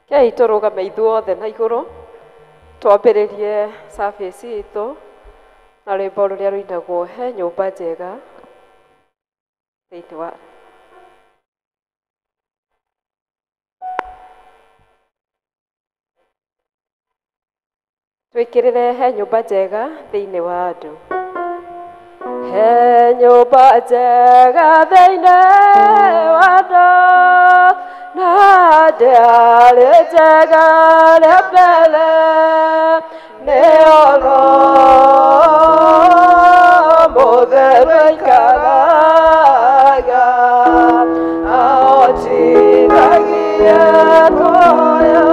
Kei tũrũgame ithuothe na igũrũ twambĩrĩrie service itũ na rwĩmbo rũrĩa rũinagwo he nyũmba njega thĩinĩ wa twĩkĩrĩre he nyũmba njega thĩinĩ wa andũ. He nyũmba njega thĩinĩ wa andũ na ndĩarĩ njega rĩa mbere nĩ oro mũtheru aikaraga ahotithagia kuoya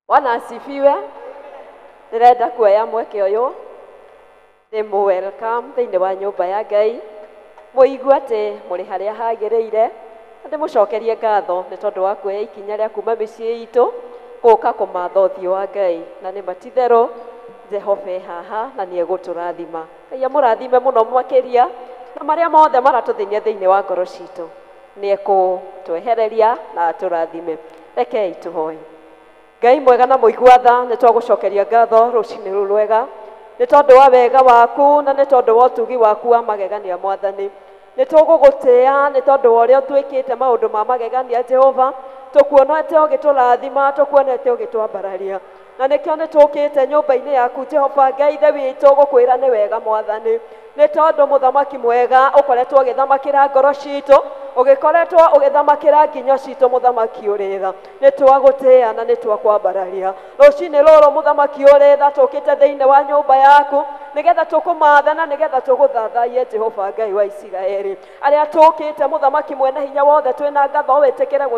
Bwana asifiwe. Ndĩrenda kuoya mweke ũyũ ndĩmũ welcome thĩinĩ wa nyũmba ya Ngai mũigue atĩ mũrĩ harĩa hagĩrĩire na ndĩmũcokerie ngatho nĩ tondũ wa kuoya ikinya rĩa kuma mĩciĩ itũ gũka kũmatha ũthiũ wa Ngai na nĩ matitherũ Jehova e haha na nĩ egũtũrathima. Ngai amũrathime mũno makĩria na marĩa mothe maratũthĩnia thĩinĩ wa ngoro citũ nĩ ekũtwehereria na atũrathime. Rekei tũhoe. Ngai mwega na mũigua tha nĩ twagũcokeria ngatho rũcinĩ rũrũ rwega nĩ tondũ wa wega waku na nĩ tondũ wa ũtugi waku wa magegania Mwathani. Nĩ tũgũgũtĩĩa nĩ tondũ wa ũrĩa ũtwĩkĩte maũndũ ma magegania Jehova, tũkuonete ũgĩtũrathima, tũkuonete ũgĩtwambararia na nĩkĩo nĩ tũkĩte nyũmba-inĩ yaku Jehova Ngai Ithe witũ gũkwĩra nĩ wega Mwathani nĩ tondũ mũthamaki mwega ũkoretwo ũgĩthamakĩra ngoro citũ ũgĩkoretwo ũgĩthamakĩra nginyo citũ mũthamaki ũrĩ tha nĩ twagũtĩĩa na nĩ twakwambararia rũcinĩ rũrũ mũthamaki ũrĩ tha tũkĩte thĩinĩ wa nyũmba yaku nĩgetha tũkũmathe na nĩgetha tũgũthathaiye Jehova Ngai wa Isiraeli arĩa tũkĩte mũthamaki mwene hinya wothe twĩna ngatho wĩtĩkĩre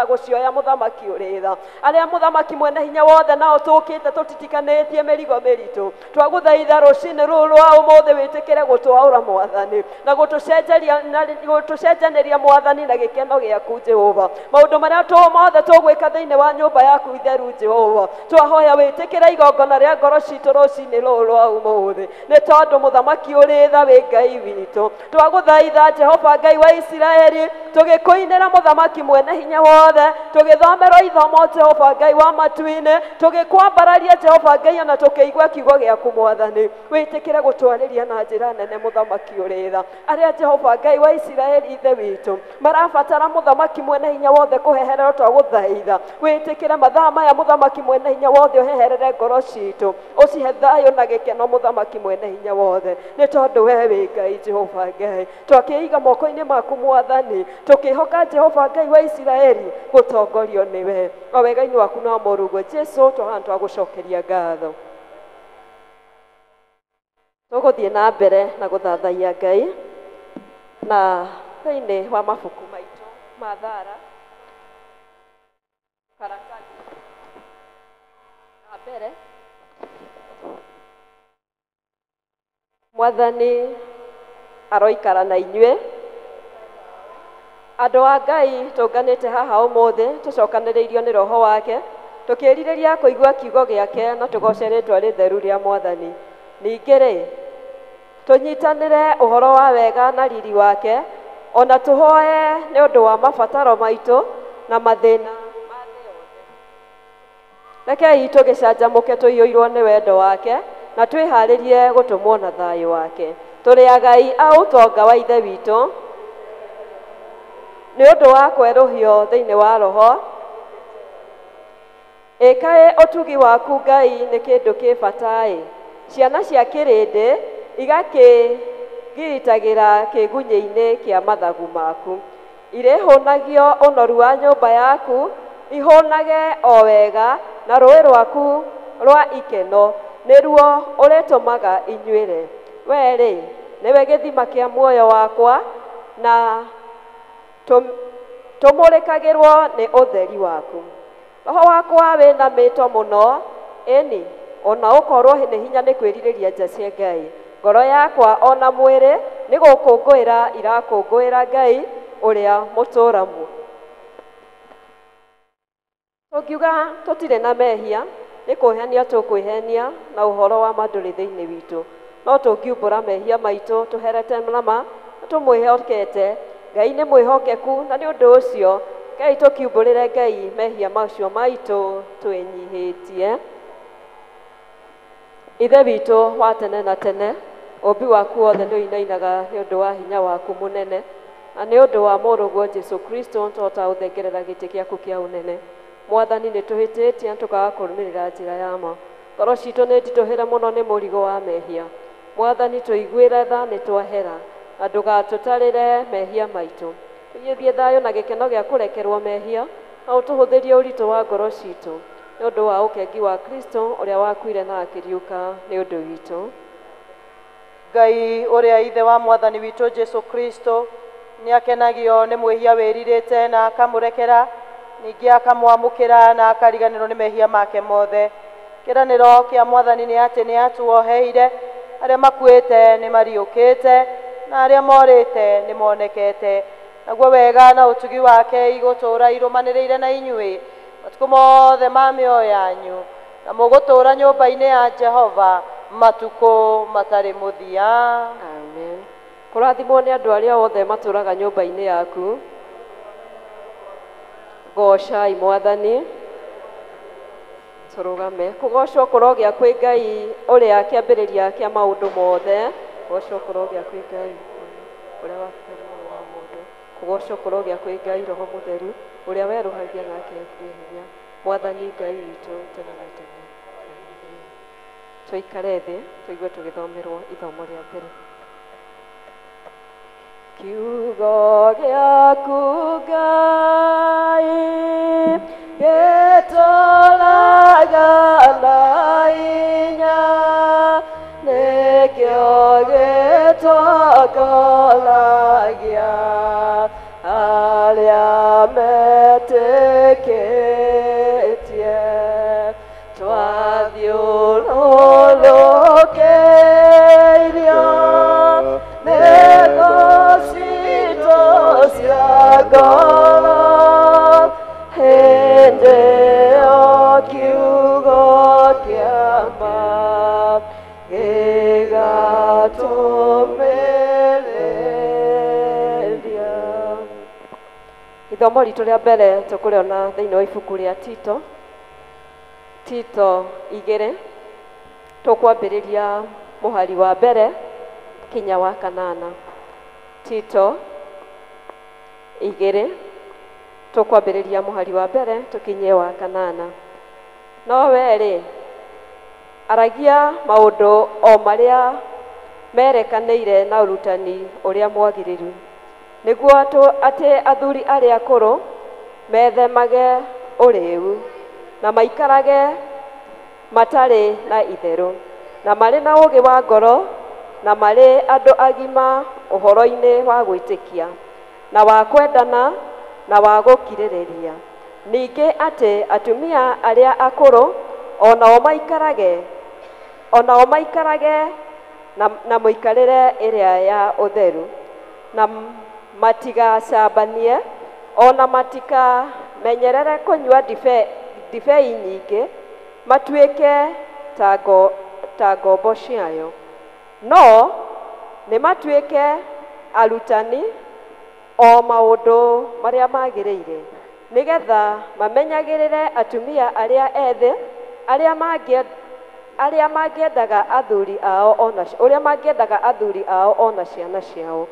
gũcioya mũthamaki ũrĩ tha arĩa mũthamaki mwene hinya wothe nao tũkĩte tũtitikanĩtie mĩrigo mĩritũ twagũthaitha rũcinĩ rũrũ rwa ũmũthĩ wĩtĩkĩre gũtwaũra Mwathani na gũtũcenjanĩria Twaranĩria Mwathani na gĩkeno gĩaku Jehova. Maũndũ marĩa mothe tũgwĩka thĩinĩ wa nyũmba yaku itheru Jehova, twahoya wĩtĩkĩre igongona rĩa ngoro citũ rũcinĩ rũrũ rwa ũmũthĩ, nĩ tondũ mũthamaki ũrĩ tha wĩ Ngai witũ. Twagũthaitha Jehova Ngai wa Isiraeli, tũgĩkũinĩra mũthamaki mwene hinya wothe, tũgĩthomerwo ithomo Jehova Ngai wa matu-inĩ, tũgĩkwambararia Jehova Ngai ona tũkĩigua kiugo gĩaku Mwathani. Wĩtĩkĩre gũtwarĩria na njĩra nene mũthamaki ũrĩ tha. Arĩa Jehova Ngai wa Isiraeli ithe witũ marabatara mũthamaki mwene hinya wothe kũhehererwo, twagũthaitha wĩtĩkĩre mathaa maya mũthamaki mwene hinya wothe ũheherere ngoro citũ, ũcihe thayũ na gĩkeno mũthamaki mwene hinya wothe, nĩ tondũ we wĩ Ngai Jehova Ngai. Twakĩiga moko-inĩ maku Mwathani, tũkĩhoka Jehova Ngai wa Isiraeli gũtongorio nĩwe. O wega-inĩ waku na mũrũguo Jesu twahana twagũcokeria ngatho. Tũgũthiĩ na mbere na gũthathaiya Ngai na thĩinĩ wa mabuku maitũ ma thara karatathi ka mbere. Mwathani aroikara na inyuĩ. Andũ a Ngai tũnganĩte haha ũmũthĩ tũcokanĩrĩirio nĩ Roho wake, tũkĩrirĩria kũigua kiugo gĩake na tũgoce rĩtwa rĩtheru rĩa Mwathani. Ningĩ rĩ, tũnyitanĩre ũhoro wa wega na riri wake, ona tũhoe nĩ ũndũ wa mabataro maitũ na mathĩna ma thĩ yothe. Rekei tũgĩcanjamũke tũiyũirwo nĩ wendo wake na twĩharĩrie gũtũmwo na thayũ wake. Tũrĩ agai a ũtonga wa Ithe witũ nĩ ũndũ wa kwerũhio thĩinĩ wa Roho. Ĩkaĩ ũtugi waku Ngai nĩ kĩndũ kĩ bata-ĩ, ciana cia kĩrĩndĩ igakĩgiritagĩra kĩgunyĩ-inĩ kĩa mathagu maku. Irĩhũnagio ũnoru wa nyũmba yaku, ihũnage o wega na rũĩ rwaku rwa ikeno nĩruo ũrĩtũmaga inyuĩre. We-rĩ, nĩwe gĩthima kĩa muoyo wakwa, na tũmũrĩkagĩrwo nĩ ũtheri waku. Roho wakwa wĩna mĩto mũno, ĩni ona ũkorwo nĩ hinya nĩ kwĩrirĩria nja cia Ngai. Ngoro yakwa ona mwĩrĩ nĩ gũkũngũĩra irakũngũĩra Ngai ũrĩa mũtũũra muoyo. Tũngiuga tũtirĩ na mehia, nĩ kwĩhenia tũkwĩhenia na ũhoro wa ma ndũrĩ thĩinĩ witũ. No tũngiumbũra mehia maitũ tũherete nama na tũmwĩhokete, Ngai nĩ mwĩhokeku, na nĩ ũndũ ũcio Ngai tũkiumbũrĩre Ngai mehia macio maitũ twĩnyihĩtie. Ithe witũ wa tene na tene, ũmbi waku wothe nĩ ũinainaga nĩ ũndũ wa hinya waku mũnene, na nĩ ũndũ wa mũrũguo Jesu Kristo tũhota gũthengerera gĩtĩ gĩaku kĩa ũnene. Mwathani nĩ tũhĩtĩtie na tũkaga kũrũmĩrĩra njĩra ya ma. Ngoro citũ nĩ nditũhĩre mũno nĩ mũrigo wa mehia. Mwathani tũiguĩre tha nĩ twahera, na ndũgatũtarĩre mehia maitũ. Tũiyũrie thayũ na gĩkeno gĩa kũrekerwo mehia, na ũtũhũthĩrie ũritũ wa ngoro citũ nĩ ũndũ wa ũkengi wa Kristo ũrĩa wakuire na akĩriũka nĩ ũndũ witũ. Ngai ũrĩa Ithe wa Mwathani witũ Jesu Kristo nĩ akenagio nĩ mwĩhia wĩrirĩte na akamũrekera, ningĩ akamwamũkĩra na akariganĩrwo nĩ mehia make mothe. Kĩranĩro kĩa Mwathani nĩ atĩ nĩ atuoheire, arĩa makuĩte nĩ mariũkĩte na arĩa morĩte nĩ monekete. Naguo wega na ũtugi wake igũtũũra irũmanĩrĩire na inyuĩ matukũ mothe ma mĩoyo yanyu, na mũgũtũũra nyũmba-inĩ ya Jehova matukũ matarĩ mũthia. Amen. Kũrathimwo nĩ andũ arĩa othe matũũraga nyũmba-inĩ yaku. Goocai Mwathani. Tũrũgame. Kũgoocwo kũrogĩa kwĩ Ngai ũrĩa kĩambĩrĩria kĩa maũndũ mothe. Kũgoocwo kũrogĩa kwĩ Ngai ũrĩa wakuire mũrũ wa mũndũ. Kũgoocwo kũrogĩa kwĩ Ngai Roho Mũtheru ũrĩa werũhagia na akehuria hinya. Mwathani Ngai witũ tene na tene. Tũikare thĩ tũigue tũgĩthomerwo ithomo rĩa mbere. Kiugo gĩaku Ngai gĩtũũraga na hinya, nĩkĩo gĩtongoragia arĩa metĩkĩtie. Twathiũrũrũkĩirio nĩ thũ citũ cia ngoro hĩndĩ ĩyo kiugo kĩa ma gĩgatũmĩrĩria. Ithomo ritũ rĩa mbere tũkũrĩona thĩinĩ wa ibuku rĩa Tito, Tito 2, tũkwambĩrĩria mũhari wa mbere kinya wa kanana. Tito 2, tũkwambĩrĩria mũhari wa mbere tũkinye wa kanana. No we-rĩ, aragia maũndũ o marĩa merekanĩire na ũrutani ũrĩa mwagĩrĩru, nĩguo atĩ athuri arĩa akũrũ methemage ũrĩĩu na maikarage matarĩ na itherũ, na marĩ na ũũgĩ wa ngoro, na marĩ andũ agima ũhoro-inĩ wa gwĩtĩkia, na wa kwendana, na wa gũkirĩrĩria. Ningĩ atĩ atumia arĩa akũrũ o nao maikarage na mũikarĩre ĩrĩa ya ũtheru, na matigacambanie, o na matikamenyerere kũnyua ndibei nyingĩ, matuĩke ta ngombo ciayo, no nĩ matuĩke arutani o maũndũ marĩa magĩrĩire, nĩgetha mamenyagĩrĩre atumia arĩa ethĩ, arĩa mangĩendaga athuri ao ona ũrĩa mangĩendaga athuri ao ona ciana ciao,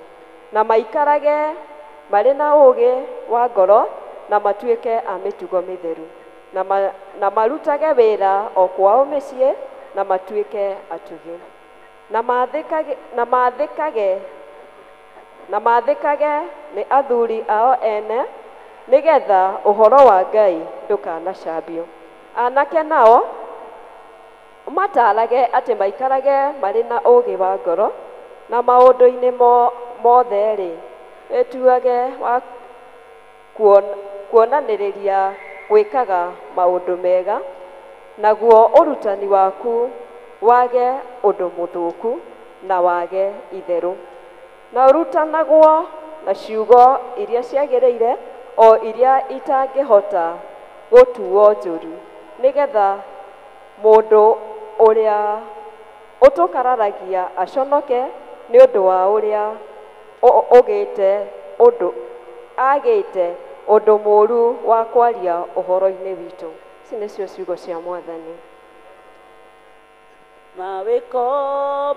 na maikarage marĩ na ũũgĩ wa ngoro, na matuĩke a mĩtugo mĩtheru, na marutage wĩra o kwao mĩciĩ, na matuĩke atugi, na maathĩkage nĩ athuri ao ene, nĩgetha ũhoro wa Ngai ndũkanacambio. Anake nao ũmataarage atĩ maikarage marĩ na ũũgĩ wa ngoro, na maũndũ-inĩ mothe-rĩ, wĩtuage wa kuonanĩrĩria gwĩkaga maũndũ mega, naguo ũrutani waku wage ũndũ mũthũku na wage itherũ, na ũrutanagwo na ciugo iria ciagĩrĩire, o iria itangĩhota gũtuo njũru, nĩgetha mũndũ ũrĩa ũtũkararagia aconoke nĩ ũndũ wa ũrĩa agĩte ũndũ mũũru wa kwaria ũhoro-inĩ witũ. Ici nĩcio ciugo cia Mwathani. Mawĩko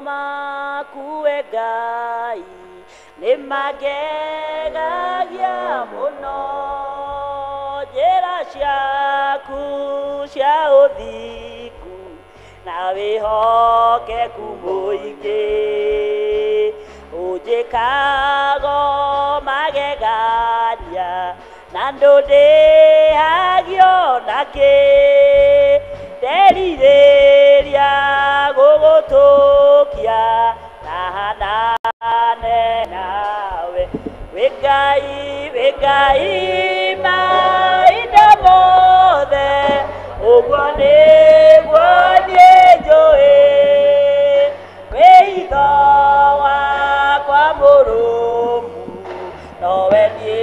maku we Ngai nĩ mangegagia mũno, njĩra ciaku cia ũthingu na wĩhokeku mũingĩ, ũnjĩkago magegania na ndũndĩhagio nakĩ, nderirĩria gũgũtũkia na hanane nawe. Wĩ Ngai mahinda mothe, ũguo nĩguo niĩ njũĩ, wĩ hitho wakwa mũrũmu, nowe niĩ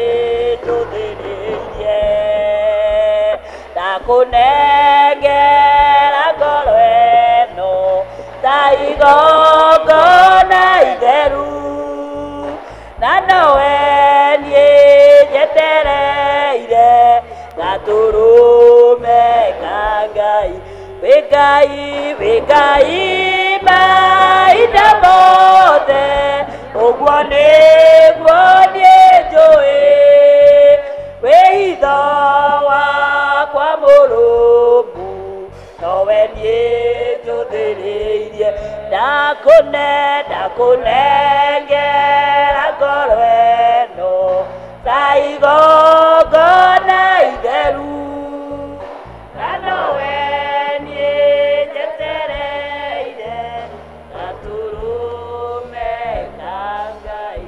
njũthĩrĩirie. Ndakũnengera ngoro ĩno ta igongona itheru, na nowe niĩ njetereire gatũrũme ka Ngai. Wĩ Ngai mahinda mothe, ũguo nĩguo niĩ njũĩ, wĩ hitho wakwa mũrũmu, nowe niĩ njũthĩrĩirie. Ndakũnengera ngoro ĩno ta igongona itheru, na nowe niĩ njetereire gatũrũme ka Ngai.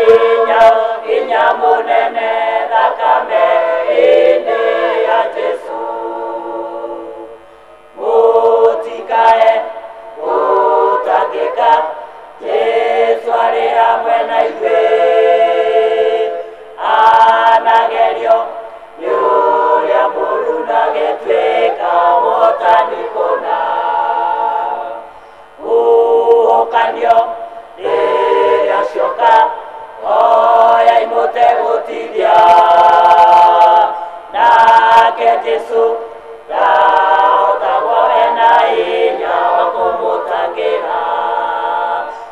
hinya, hinya mũnene thakame-inĩ ya Jesũ. Mũtikae gũtangĩka, Jesũ arĩ hamwe na ithuĩ. Anagerio nĩ ũrĩa mũũru na agĩtuĩka mũhotani kũna. Huhũkanio rĩrĩa cioka, oyai mũtegũtithia. Nake Jesũ ndahotagwo ena hinya wa kũmũtangĩra.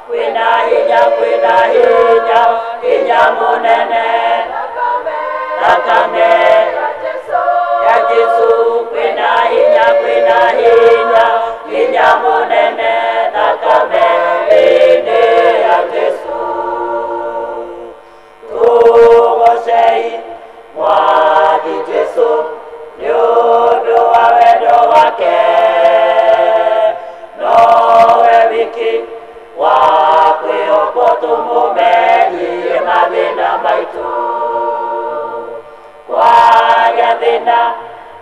Kwĩna hinya, kwĩna hinya, hinya mũnene thakame ya Jesũ. Kwĩna hinya, kwĩna hinya, hinya mũnene thakame-inĩ ya Jesũ. Tũgocei Mwathi Jesũ nĩ ũndũ wa wendo wake. Nowe wiki wa kwĩhokwo tũmũmenyie mathĩna maitũ. Kwagĩa thĩna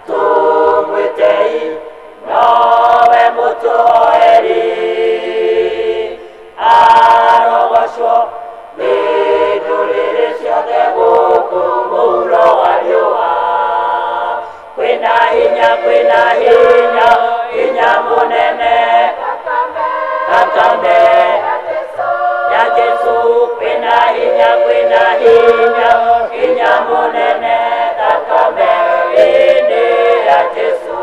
tũmwĩtei, nowe mũtũoheri. Arogocwo nĩ ndũrĩrĩ ciothe gũkũ mũhuro wa riũa. Kwĩna hinya, kwĩna hinya, hinya mũnene thakame ya Jesũ. Kwĩna hinya, kwĩna hinya, hinya mũnene thakame-inĩ ya Jesũ.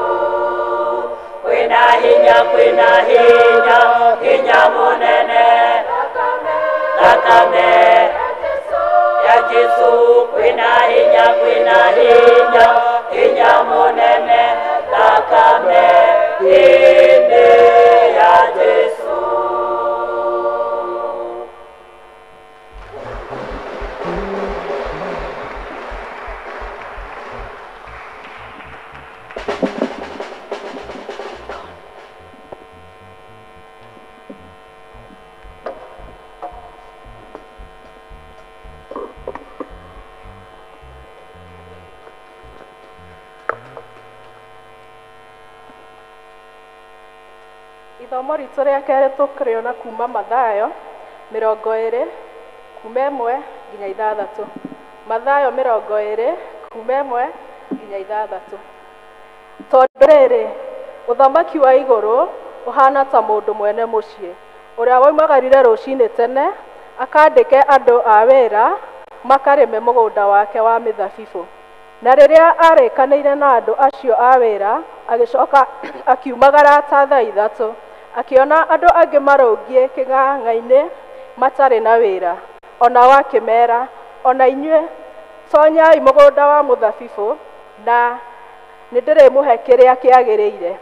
Kwĩna hinya, kwĩna hinya, hinya mũnene thakame ya Jesũ. Kwĩna hinya, kwĩna hinya, hinya mũnene thakame-inĩ ya Jesũ. Ithomo ritũ rĩa kerĩ tũkũrĩona kuma Mathayo 20 kuma 1 nginya 6. Mathayo 20 kuma 1 nginya 6. Tondũ rĩrĩ, ũthamaki wa igũrũ ũhana ta mũndũ mwene mũciĩ ũrĩa waumagarire rũcinĩ tene akandĩke andũ a wĩra makarĩme mũgũnda wake wa mĩthabibũ. Na rĩrĩa arĩkanĩire na andũ acio a wĩra, agĩcoka akiumagara ta thaa 3, akĩona andũ angĩ marũngiĩ kĩng'ang'a-inĩ matarĩ na wĩra. Onao akĩmeera, ona inyuĩ tonyai mũgũnda wa mũthabibũ, na nĩndĩrĩmũhe kĩrĩa kĩagĩrĩire.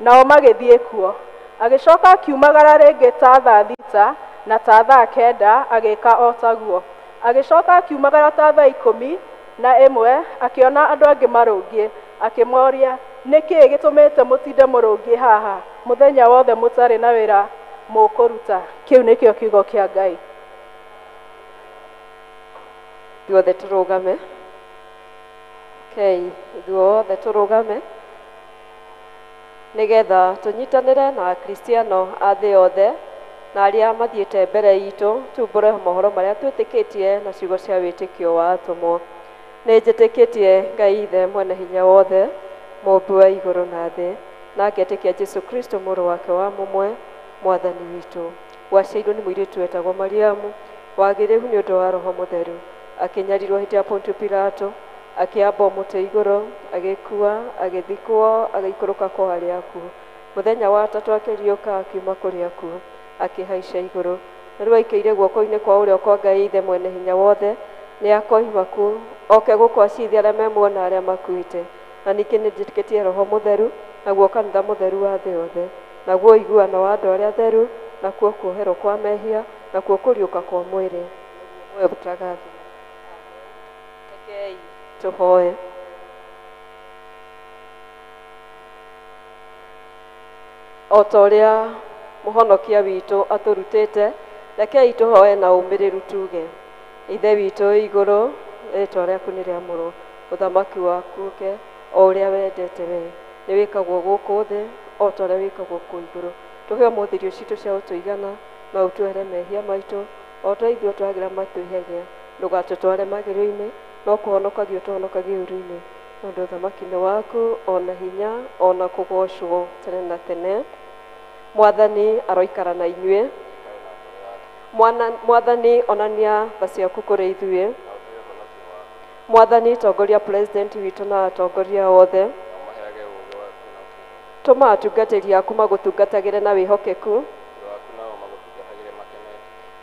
Nao magĩthiĩ kuo. Agĩcoka akiumagara rĩngĩ ta thaa 6 na ta thaa 9 agĩka o taguo. Agĩcoka akiumagara ta thaa 11 akĩona andũ angĩ marũngiĩ, akĩmoria, nĩ kĩĩ gĩtũmĩte mũtinde mũrũngiĩ haha mũthenya wothe mũtarĩ na wĩra mũkũruta? Kĩu nĩkĩo kiugo kĩa Ngai. Ithuothe tũrũgame. Okay, ithuothe tũrũgame nĩgetha tũnyitanĩre na Akristiano a thĩ yothe na arĩa mathiĩte mbere itũ tumbũre mohoro marĩa twĩtĩkĩtie na ciugo cia wĩtĩkio wa atũmwo. Nĩ njĩtĩkĩtie Ngai Ithe mwene hinya wothe, mũmbi wa igũrũ na thĩ, na ngetĩkia Jesũ Kristo mũrũ wake wa mũmwe, Mwathani witũ. Waciarirwo nĩ mũirĩtu wetagwo Mariamu, wagĩrĩru nĩ ũndũ wa Roho Mũtheru, akĩnyarirwo hĩndĩ ya Pontio Pilato, akĩambwo mũtĩ igũrũ, agĩkua, agĩthikwo, agĩikũrũka kwa arĩa akuũ. Mũthenya wa tatũ akĩriũka akiuma kũrĩ akuũ, akĩhaica igũrũ. Na rĩu aikaire guoko-inĩ kwa ũrĩo kwa Ngai Ithe mwene hinya wothe, nĩ akoima kuo, oke gũkũ acirithie arĩa me muoyo na arĩa makuĩte. Na ningĩ nĩ njĩtĩkĩtie Roho Mũtheru, naguo kanitha mũtheru wa thĩ yothe, naguo ũiguano wa andũ arĩa atheru, nakuo kuoherwo kwa mehia, nakuo kũriũka kwa mwĩrĩ, muoyo ũtagathira. Rekei tũhoe. O ta ũrĩa mũhonokia witũ atũrutĩte, rekei tũhoe na ũmĩrĩru tuge. Ithe witũ wĩ igũrũ, rĩtwa rĩaku nĩ rĩamũrwo, ũthamaki waku ũke o ũrĩa wendete we, nĩ wĩkagwo gũkũ thĩ o ta ũrĩa wĩkagwo kũu igũrũ. Tũhe ũmũthĩ irio citũ cia gũtũigana, na ũtuohere mehia maitũ o ta ithuĩ twagĩra matwĩhagia, ndũgatũtware magerio-inĩ, no kũhonokagia ũtũhonokagie ũũru-inĩ, tondũ ũthamaki nĩ waku, ona hinya, ona kũgocwo tene na tene. Mwathani aroikara na inyuĩ. Mwathani onania tha ciaku kũrĩ ithuĩ. Mwathani tongoria president witũ na atongoria othe. Tũma atungatĩri aku magũtungatagĩre na wĩhokeku.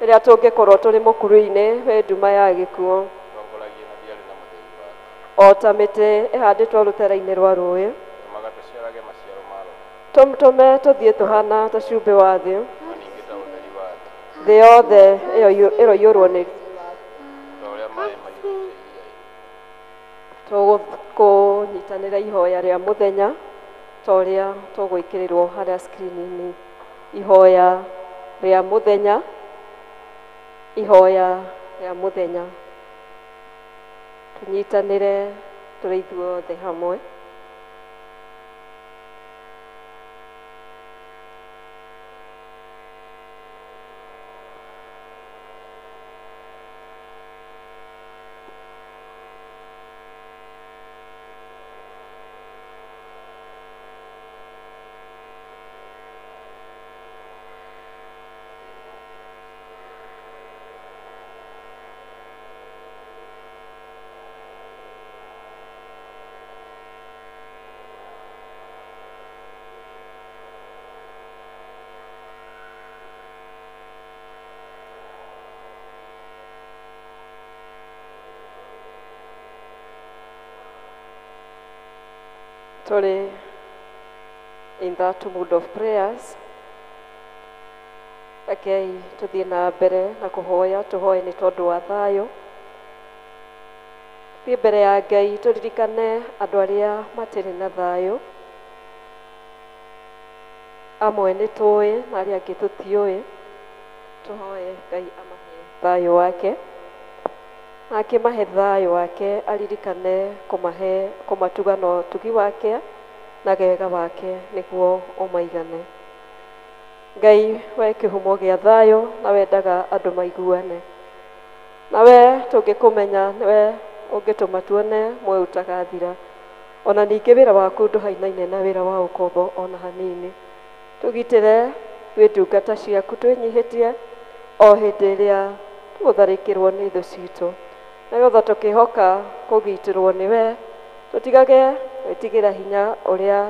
Rĩrĩa tũngĩkorwo tũrĩ mũkuru-inĩ wĩ nduma ya gĩkuũ, o ta mĩtĩ ĩhandĩtwo rũtere-inĩ rwa rũĩ, tũtũme tũthiĩ tũhana ta cumbĩ wa thĩ, thĩ yothe ĩroiyũrwo nĩ tũkũnyitanĩra ihoya rĩa mũthenya ta ũrĩa tũgwĩkĩrĩrwo harĩa screen-inĩ. Ihoya rĩa mũthenya, ihoya rĩa mũthenya, tũnyitanĩre tũrĩ ithuothe hamwe. Tũrĩ in that mood of prayers. Rekei tũthiĩ na mbere na kũhoya, tũhoe nĩ tondũ wa thayũ. Thiĩ mbere ya Ngai tũririkane andũ arĩa matirĩ na thayũ. Amwe nĩ tũĩ na arĩa angĩ tũtiũĩ. Tũhoe Ngai amahe thayũ wake, na akĩmahe thayũ wake aririkane kũmahe kũmatuga na ũtugi wake na wega wake nĩguo ũmaigane. Ngai we kĩhumo gĩa thayũ na wendaga andũ maiguane, na we tũngĩkũmenya nĩwe ũngĩtũma tuone muoyo ũtagathira. Ona ningĩ wĩra waku ndũhainaine na wĩra wa ũkombo ona hanini. Tũgitĩre twĩ ndungata ciaku twĩnyihĩtie o hĩndĩ ĩrĩa tũgũtharĩkĩrwo nĩ thũ citũ, nĩgetha tũkĩhoka kũgitĩrwo nĩwe, tũtigage gwĩtigĩra hinya ũrĩa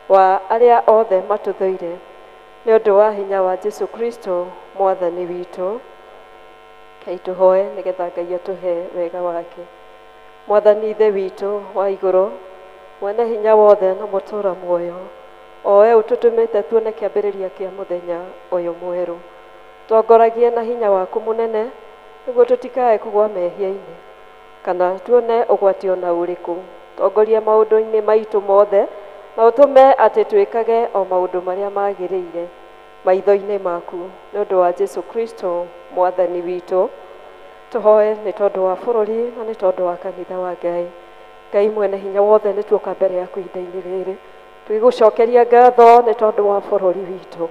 wa arĩa othe matũthũire, nĩ ũndũ wa hinya wa Jesu Kristo mwathani witũ. Ngai tũhoe nĩgetha Ngai atũhe wega wake. Mwathani Ithe witũ wa igũrũ, mwene hinya wothe na mũtũũra muoyo, o we ũtũtũmĩte tuone kĩambĩrĩria kĩa mũthenya ũyũ mwerũ, tongoragie na hinya waku mũnene nĩguo tũtikae kũgwa mehia-inĩ kana tuone ũgwati ona ũrĩkũ. Tongoria maũndũ-inĩ maitũ mothe na ũtũme atĩ twĩkage o maũndũ marĩa magĩrĩire maitho-inĩ maku, nĩ ũndũ wa Jesu Kristo mwathani witũ. Tũhoe nĩ tondũ wa bũrũri na nĩ tondũ wa kanitha wa Ngai. Ngai mwene hinya wothe, nĩ tuoka mbere yaku ihinda-inĩ rĩrĩ tũgĩgũcokeria ngatho nĩ tondũ wa bũrũri witũ.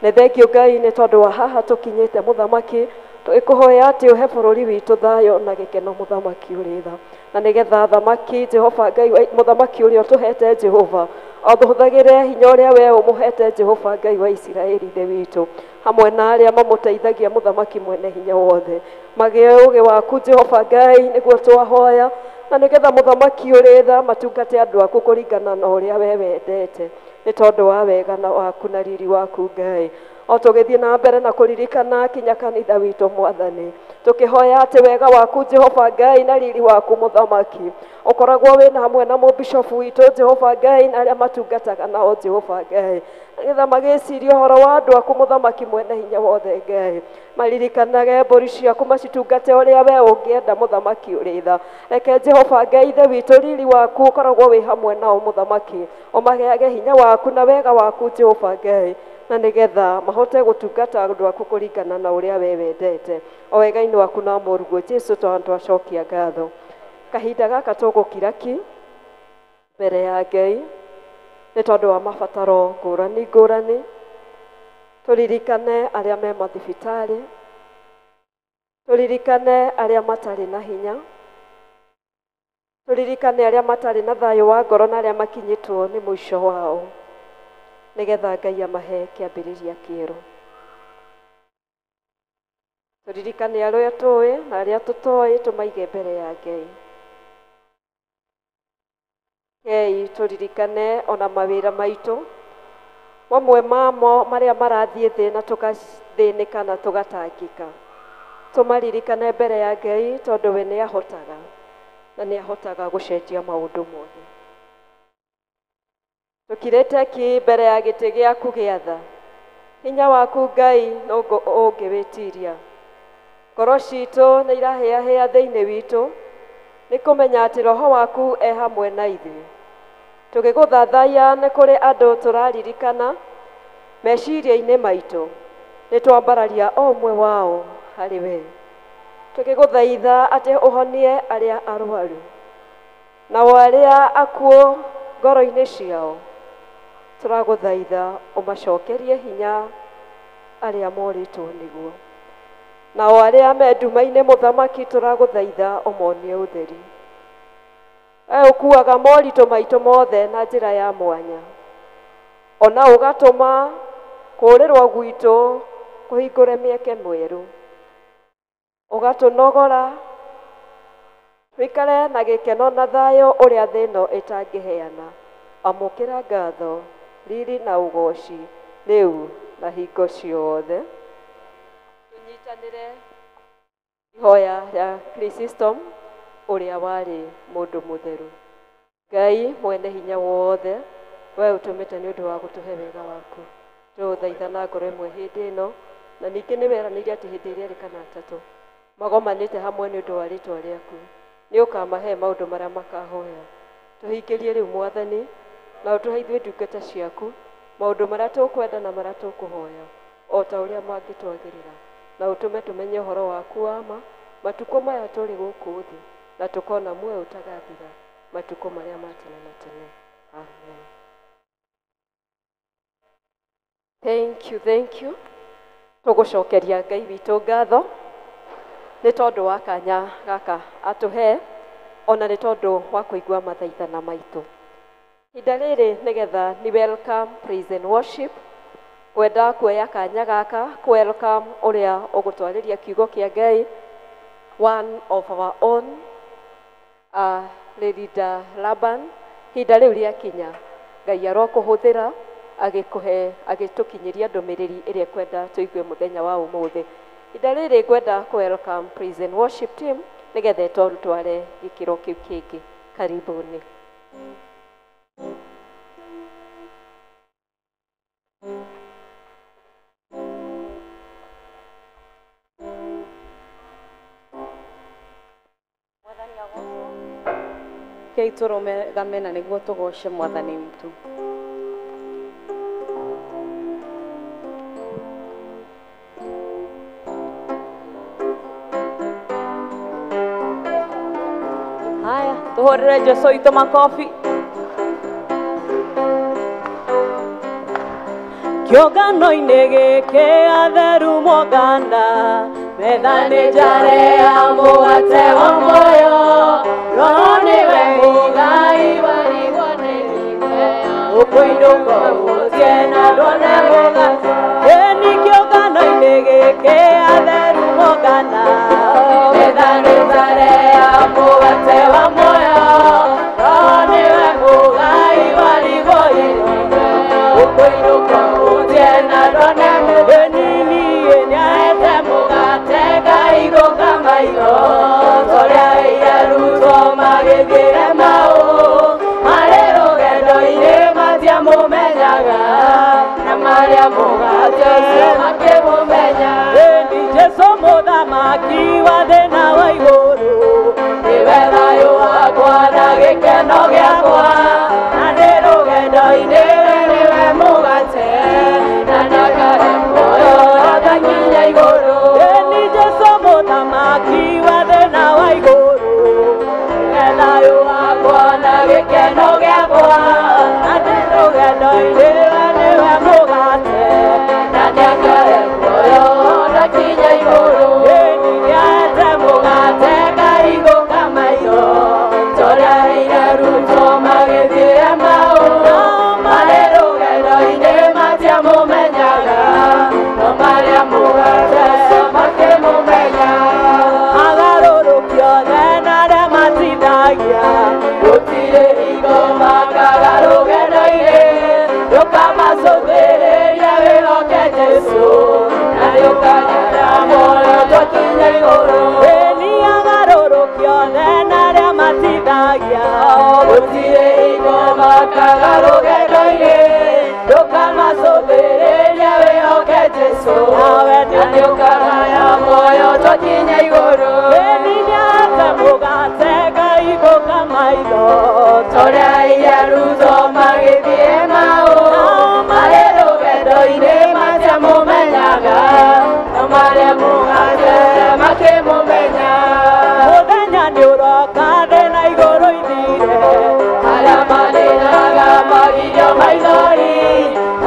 Nĩ thengio Ngai nĩ tondũ wa haha tũkinyĩte mũthamaki, tũgĩkũhoya atĩ ũhe bũrũri witũ thayũ na gĩkeno mũthamaki ũrĩ tha, na nĩgetha thamaki Jehova Ngai mũthamaki ũrĩa ũtũhete Jehova athũthagĩre hinya ũrĩa we ũmũhete Jehova Ngai wa Isiraeli Ithe witũ, hamwe na arĩa mamũteithagia mũthamaki mwene hinya wothe, magĩe ũũgĩ waku Jehova Ngai nĩguo twahoya, na nĩgetha mũthamaki ũrĩ tha matungate andũ aku kũringana na ũrĩa we wendete, nĩ tondũ wa wega na waku na riri waku Ngai. O tũgĩthiĩ na mbere na kũririkana kinya kanitha witũ mwathani, tũkĩhoya atĩ wega waku Jehova Ngai na riri waku mũthamaki ũkoragwo wĩna hamwe na mũbishofu witũ Jehova Ngai na arĩa matungataga nao Jehova Ngai, nĩgetha magĩciria ũhoro wa andũ aku mũthamaki mwene hinya wothe Ngai, maririkanage mbũri ciaku macitungate ũrĩa we ũngĩenda mũthamaki ũrĩ tha. Reke Jehova Ngai Ithe witũ riri waku ũkoragwo wĩ hamwe nao mũthamaki, ũmaheage hinya waku na wega waku Jehova Ngai, na nĩgetha mahote gũtungata andũ aku kũringana na ũrĩa we wendete. O wega-inĩ waku na mũrũguo Jesu twacokia ngatho. Kahinda gaka tũgũkira ki mbere ya Ngai nĩ tondũ wa mabataro ngũrani ngũrani. Tũririkane arĩa me mathibitarĩ, tũririkane arĩa matarĩ na hinya, tũririkane arĩa matarĩ na thayũ wa ngoro na arĩa makinyĩtwo nĩ mũico wao, nĩgetha Ngai amahe kĩambĩrĩria kĩerũ. Tũririkane arĩa tũĩ na arĩa tũtoĩ, tũmaige mbere ya Ngai. Ngai tũririkane ona mawĩra maitũ mamwe mamo marĩa marathiĩ thĩ na tũgathĩnĩka na tũgatangĩka, tũmaririkane mbere ya Ngai tondũ we nĩ ahotaga na nĩ ahotaga gũcenjia maũndũ mothe. Tũkirĩte ki mbere ya gĩtĩ gĩaku gĩa tha, hinya waku Ngai no ũngĩwĩtiria. Ngoro citũ nĩ irahĩahĩa thĩinĩ witũ nĩ kũmenya atĩ roho waku e hamwe na ithuĩ. Tũgĩgũthathaiya nĩ kũrĩ andũ tũraririkana meciria-inĩ maitũ, nĩ twambararia o ũmwe wao harĩ we. Tũgĩgũthaitha atĩ ũhonie arĩa arwaru nao arĩa akuũ ngoro-inĩ ciao, tũragũthaitha ũmacokerie hinya arĩa morĩtwo nĩguo. Nao arĩa me nduma-inĩ mũthamaki tũragũthaitha ũmonie ũtheri. We ũkuaga moritũ maitũ mothe na njĩra ya mwanya, ona ũgatũma kũũrĩrwo gwitũ kũhingũre mĩeke mwerũ, ũgatũnogora tũikare na gĩkeno na thayũ ũrĩa thĩ ĩno ĩtangĩheana. Amũkĩra ngatho, riri na ũgoci rĩu na hingo ciothe. Tũnyitanĩre ihoya rĩa Chrysostom ũrĩa warĩ mũndũ mũtheru. Ngai mwene hinya wothe, we ũtũmĩte nĩ ũndũ wa gũtũhe wega waku, tũgũthaitha na ngoro ĩmwe hĩndĩ ĩno, na ningĩ nĩ weranĩire atĩ hĩndĩ ĩrĩa erĩ kana atatũ magomanĩte hamwe nĩ ũndũ wa rĩtwa rĩaku, nĩ ũkamahe maũndũ marĩa makahoya. Tũhingĩrie rĩu Mwathani, na ũtũhe ithuĩ ndungata ciaku maũndũ marĩa tũkwenda na marĩa tũkũhoya o ta ũrĩa mangĩtwagĩrĩra, na ũtũme tũmenye ũhoro waku wa ma matukũ maya tũrĩ gũkũ thĩ, na tũkona muoyo ũtagathira matukũ marĩa ma tene na tene. Amen. Thank you, thank you. Tũgũcokeria Ngai witũ ngatho nĩ tondũ wa kanya gaka atũhe, ona nĩ tondũ wa kũigua mathaithana maitũ. Ihinda rĩrĩ nĩgetha ni welcome praise and worship, kwenda kuoya kanya gaka ku welcome ũrĩa ũgũtwarĩria kiugo kĩa Ngai, one of our own, Leader Laban. Ihinda rĩu rĩakinya, Ngai arokũhũthĩra agĩkũhe agĩtũkinyĩria ndũmĩrĩri ĩrĩa kwenda tũigue mũthenya wa ũmũthĩ. Ihinda rĩrĩ ngwenda ku welcome praise and worship team nĩgetha ĩtwarutware gĩkĩro kĩu kĩngĩ. Karibuni. Kei tũrũgame na nĩguo tũgoce Mwathani witũ. Haya, tũhũrĩre Jesũ witũ makobi. Kĩũngano-inĩ gĩkĩ atheru mongana, metha nĩ njare ya mũgate wa muoyo, Roho nĩwe mũgai warigwo nĩ ũkũinũka ũthiĩ na ndwone mũgate. Ĩni kĩũngano-inĩ gĩkĩ atheru mongana, metha nĩ njare ya mũgate wa muoyo, Roho nĩwe mũgai warigwo nĩ ũkũinũka ũthiĩ na ndwone mũgate. Ĩni nĩaete mũgate ngaigũka maitho, torĩa arutwo magĩthiĩre mau, marĩ rũgendo-inĩ matiamũmenyaga, na marĩa mũgate ũcio makĩmũmenya. Ĩni Jesũ mũthamaki wa thĩ na wa igũrũ, nĩwe thayũ wakwa na gĩkeno gĩakwa, na ndĩ rũgendo-inĩ we nĩwe mũgate, na gĩkeno gĩakwa na ndĩ rũgendo-inĩ we nĩwe mũgate na nĩakahe muoyo ndakinya igũrũ ĩni nĩaete mũgate ngahingũka maitho torĩa Ruto magĩthiĩ Emau marĩ rũgendo-inĩ matiamũmenyaga no marĩa mũgate makĩmũmenya agarũrũki othe na arĩa matithagia gũtirĩ hingo makaga rũgendo-inĩ rũkamacũthĩrĩria wĩhoke Jesũ na nĩũkagaya muoyo twakinya igũrũ ĩni agarũrũki othe na arĩa matithagia gũtirĩ hingo makaga rũgendo-inĩ rũkamacũthĩrĩria wĩhoke Jesũ na nĩũkagaya muoyo twakinya igũrũ ĩni nĩaete mũgate ngahingũka maitho torĩa Ruto magĩthiĩ Emau marĩ rũgendo-inĩ matiamũmenyaga no marĩa mũgate makĩmũmenya mũthenya nĩũroka thĩ na igũrũ ithire arĩa maninaga magirio maithori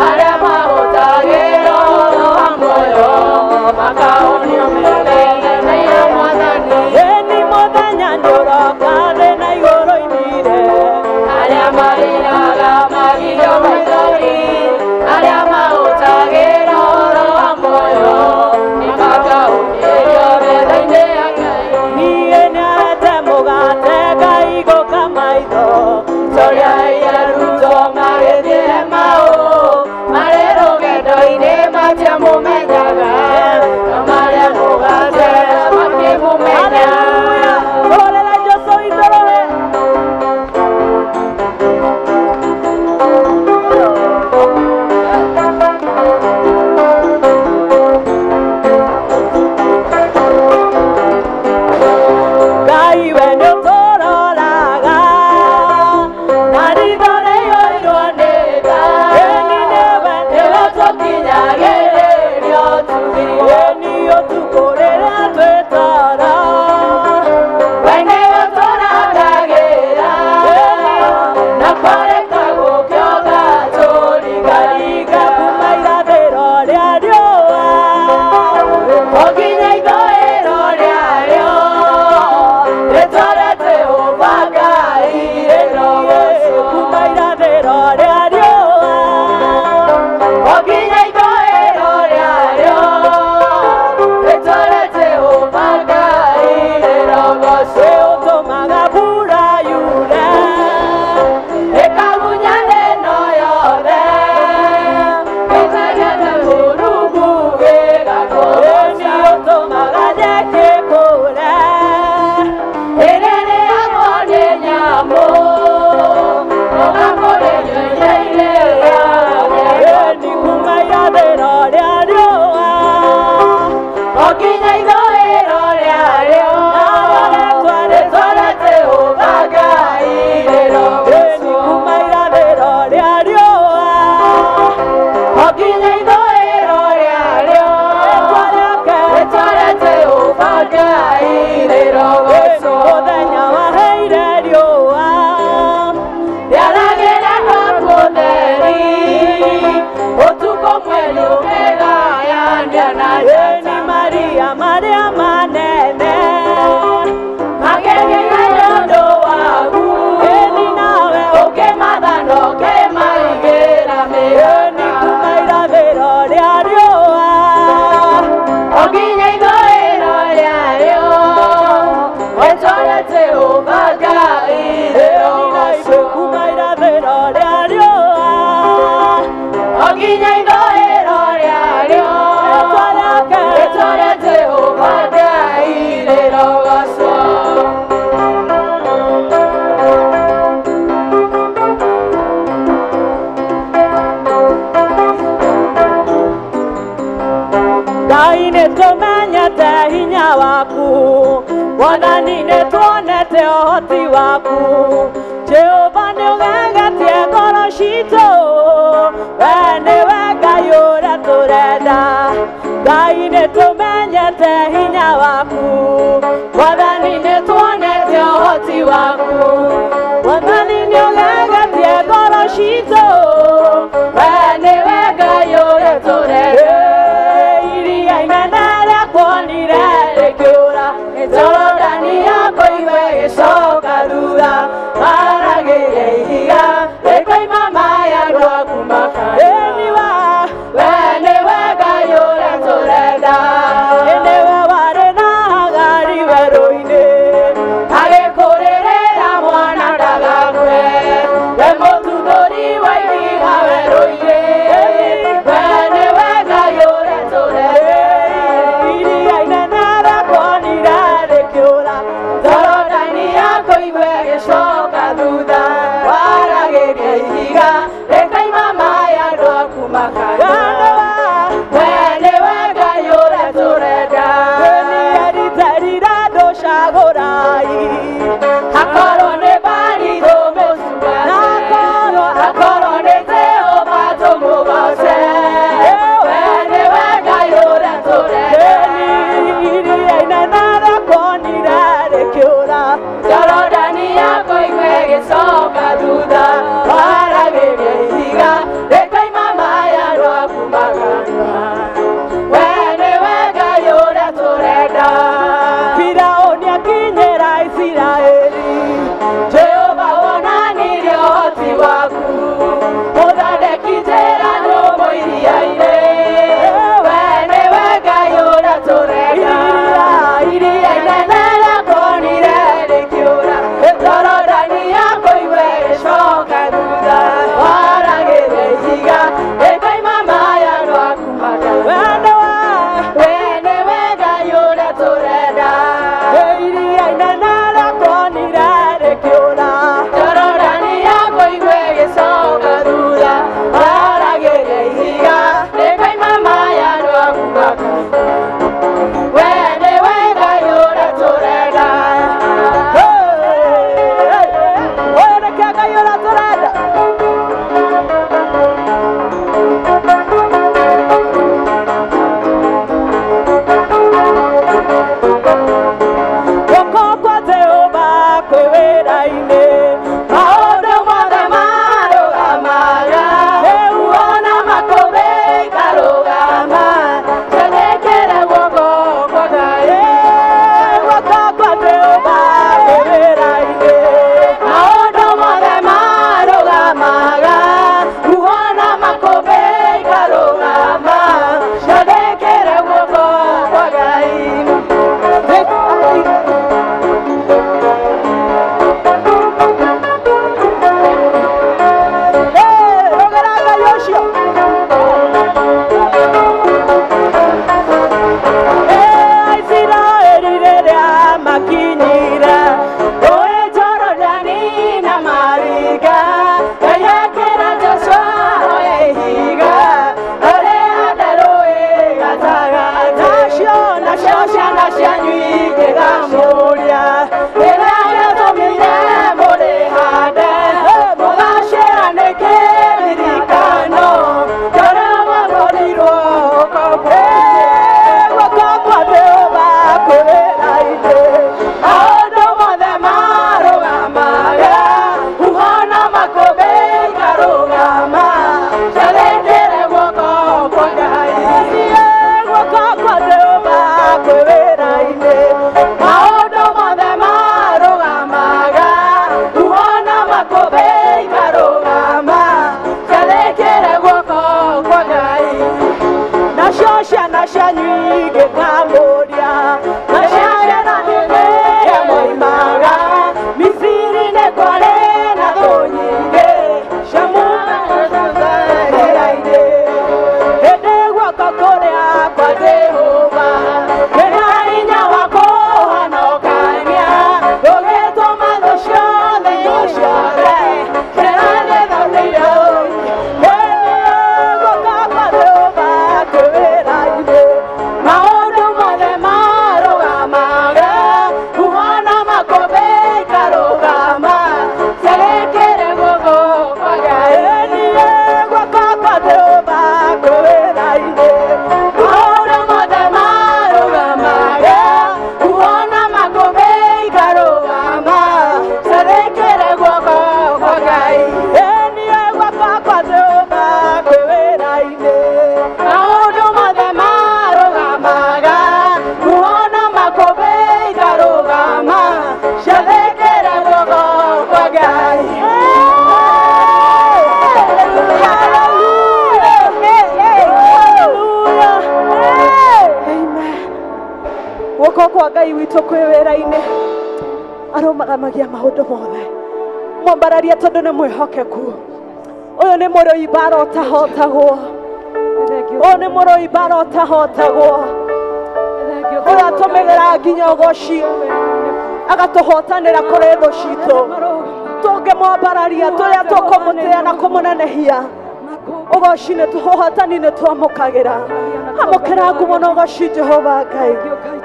arĩa mahũtagĩra ũhoro wa muoyo makahũnio mĩthenya ya Mwathani ĩni mũthenya nĩũroka thĩ na igũrũ ithire arĩa marĩraga magirio maithori arĩa mahũtagĩra ũhoro wa muoyo nĩmakahũnĩrio metha-inĩ ya Ngai niĩ nĩaete mũgate ngahingũka maitho torĩa Ruto magĩthiĩ Emau marĩ rũgendo-inĩ matiamũmenyaga no marĩa mũgate makĩmũmenya. Tũhũrĩre Jesũ witũ rũhĩ. Ngai we nĩũtũroraga na ritho rĩiyũirwo nĩ tha ĩni nĩwe nĩwe tũkinyagĩrĩria ũtugi ĩni ũtukũ rĩrĩa twĩ toro we nĩwe tũrangagĩra na kwarĩka gũkĩoga tũringaringa kuma irathĩro rĩa riũa o nginya ithũĩro rĩarĩo rĩtwa rĩa Jehova Ngai rĩrogoocwo kuma irathĩro rĩa riũa o nginya ithũĩro rĩarĩo rĩtwa rĩa Jehova Ngai rĩrogoocwo ũtũmaga mbura yure ĩkagunya thĩ ĩno yothe ĩtegete Mũrungu gĩgakũgooca ũtũmaga nyeki ĩkũre ĩrĩa ĩrĩagwo nĩ nyamũ ũgakũrĩrio iria irĩagwo ĩni kuma irathĩro rĩa riũa o nginya ithũĩro rĩarĩo rĩtwa rĩa Jehova Ngai rĩrogoocwo kuma irathĩro rĩa riũa o nginya ithũĩro rĩarĩo rĩtwa rĩa Jehova Ngai rĩrogoocwo mũthenya waheire riũa rĩaragĩra ũtheri ũtukũ mweri ũkĩgayania na njata Maria marĩa manene makĩgĩa nĩ ũndũ waku ĩni nawe ũkĩmatha na ũkĩmaigĩra mĩhaka kuma irathĩro rĩa riũa o nginya ithũĩro rĩarĩo rĩtwa rĩa Jehova Ngai rĩrogoocwo kuma irathĩro rĩa riũa o nginya ithũĩro rĩarĩo rĩtwa rĩa Jehova Ngai rĩrogoocwo. Ngai nĩtũmenyete hinya waku Mwathani nĩtuonete ũhoti waku Jehova nĩũgegetie ngoro citũ we nĩwe Ngai ũrĩa tũrenda Ngai nĩtũmenyete hinya waku Mwathani nĩtuonete ũhoti waku Mwathani Jorodani yakoigwe ĩgĩcoka thutha waragĩria ihiga rĩkoima maĩ andũ aku makanyua we nĩwe Ngai ũrĩa tũrenda Firaũni akinyĩra Isiraeli Jehova wonanirie ũhoti waku mũthondeki njĩra nyũmũ iria-inĩ we nĩwe Ngai ũrĩa tũrenda iria inene rĩakuonire rĩkĩũra Jorodani yakoigwe ĩgĩcoka thutha waragĩria ihiga rĩkoima maĩ andũ aku makanyua we nĩwe Ngai ũrĩa tũrenda iria inene rĩakuonire rĩkĩũra Jorodani yakoigwe ĩgĩcoka thutha waragĩria ihiga rĩkoima maĩ andũ aku makanyua we nĩwe Ngai ũrĩa tũrenda ũyũ nĩkĩo Ngai ũrĩa tũrenda Guoko kwa Jehova kwĩ wĩra-inĩ maũndũ mothe marũgamaga rĩu ona makũmbĩ ikarũgama ciathĩkĩre guoko kwa Ngai guoko kwa Jehova kwĩ wĩra-inĩ maũndũ mothe marũgamaga huho na makũmbĩ ikarũgama ciathĩkĩre guoko kwa Ngai. Rogera Ngai ũcio. Aisiraeli rĩrĩa makinyire rũĩ Jorodani na maringa Ngai akĩra Joshua oe ihiga arĩhande rũĩ gatagatĩ nacio ciana cianyu ingĩgamũria rĩrĩa gĩatũmire mũrĩhande mũgacĩra nĩ kĩririkano kĩrĩa mwakorirwo guoko kwa Jehova kwĩ wĩra-inĩ maũndũ mothe marũgamaga huho na makũmbĩ ikarũgama ciathĩkĩre guoko kwa Ngai guoko kwa Jehova kwĩ wĩra-inĩ maũndũ mothe marũgamaga huho na makũmbĩ ikarũgama ciathĩkĩre guoko kwa Ngai nacio ciana cianyu ingĩkamũria nacio ciana hĩndĩ moimaga Misiri nĩ kwarĩ na thũ nyingĩ ciamumaga-inĩ hĩndĩ guoko kũrĩa kwa Jehova kwĩna hinya wa kũhonokania gũgĩtũma thũ ciothe ciothe ciranĩthaũrĩire guoko kwa Jehova kwĩ wĩra-inĩ maũndũ mothe marũgamaga huho na makũmbĩ ikarũgama ciathĩkĩre guoko kwa Ngai guoko kwa Jehova kwĩ wĩra-inĩ maũndũ mothe marũgamaga huho na makũmbĩ ikarũgama ciathĩkĩre guoko kwa Ngai guoko kwa Jehova kwĩ wĩra-inĩ maũndũ mothe marũgamaga huho na makũmbĩ ikarũgama ciathĩkĩre guoko kwa Ngai. Guoko kwa Ngai witũ kwĩ wĩra-inĩ arũgamagia maũndũ mothe mwambararia tondũ nĩ mwĩhokeku ũyũ nĩ mũrũi mbara ũtahotagwo ũyũ nĩ mũrũi mbara ũtahotagwo ũyũ atũmĩrĩra nginya ũgoci agatũhotanĩra kũrĩ thũ citũ tũngĩmwambararia tũrĩa tũkũmũtĩĩa na kũmũnenehia ũgoci nĩ ũhotani nĩ twamũkagĩra amũkĩra ngumo na ũgoci Jehova Ngai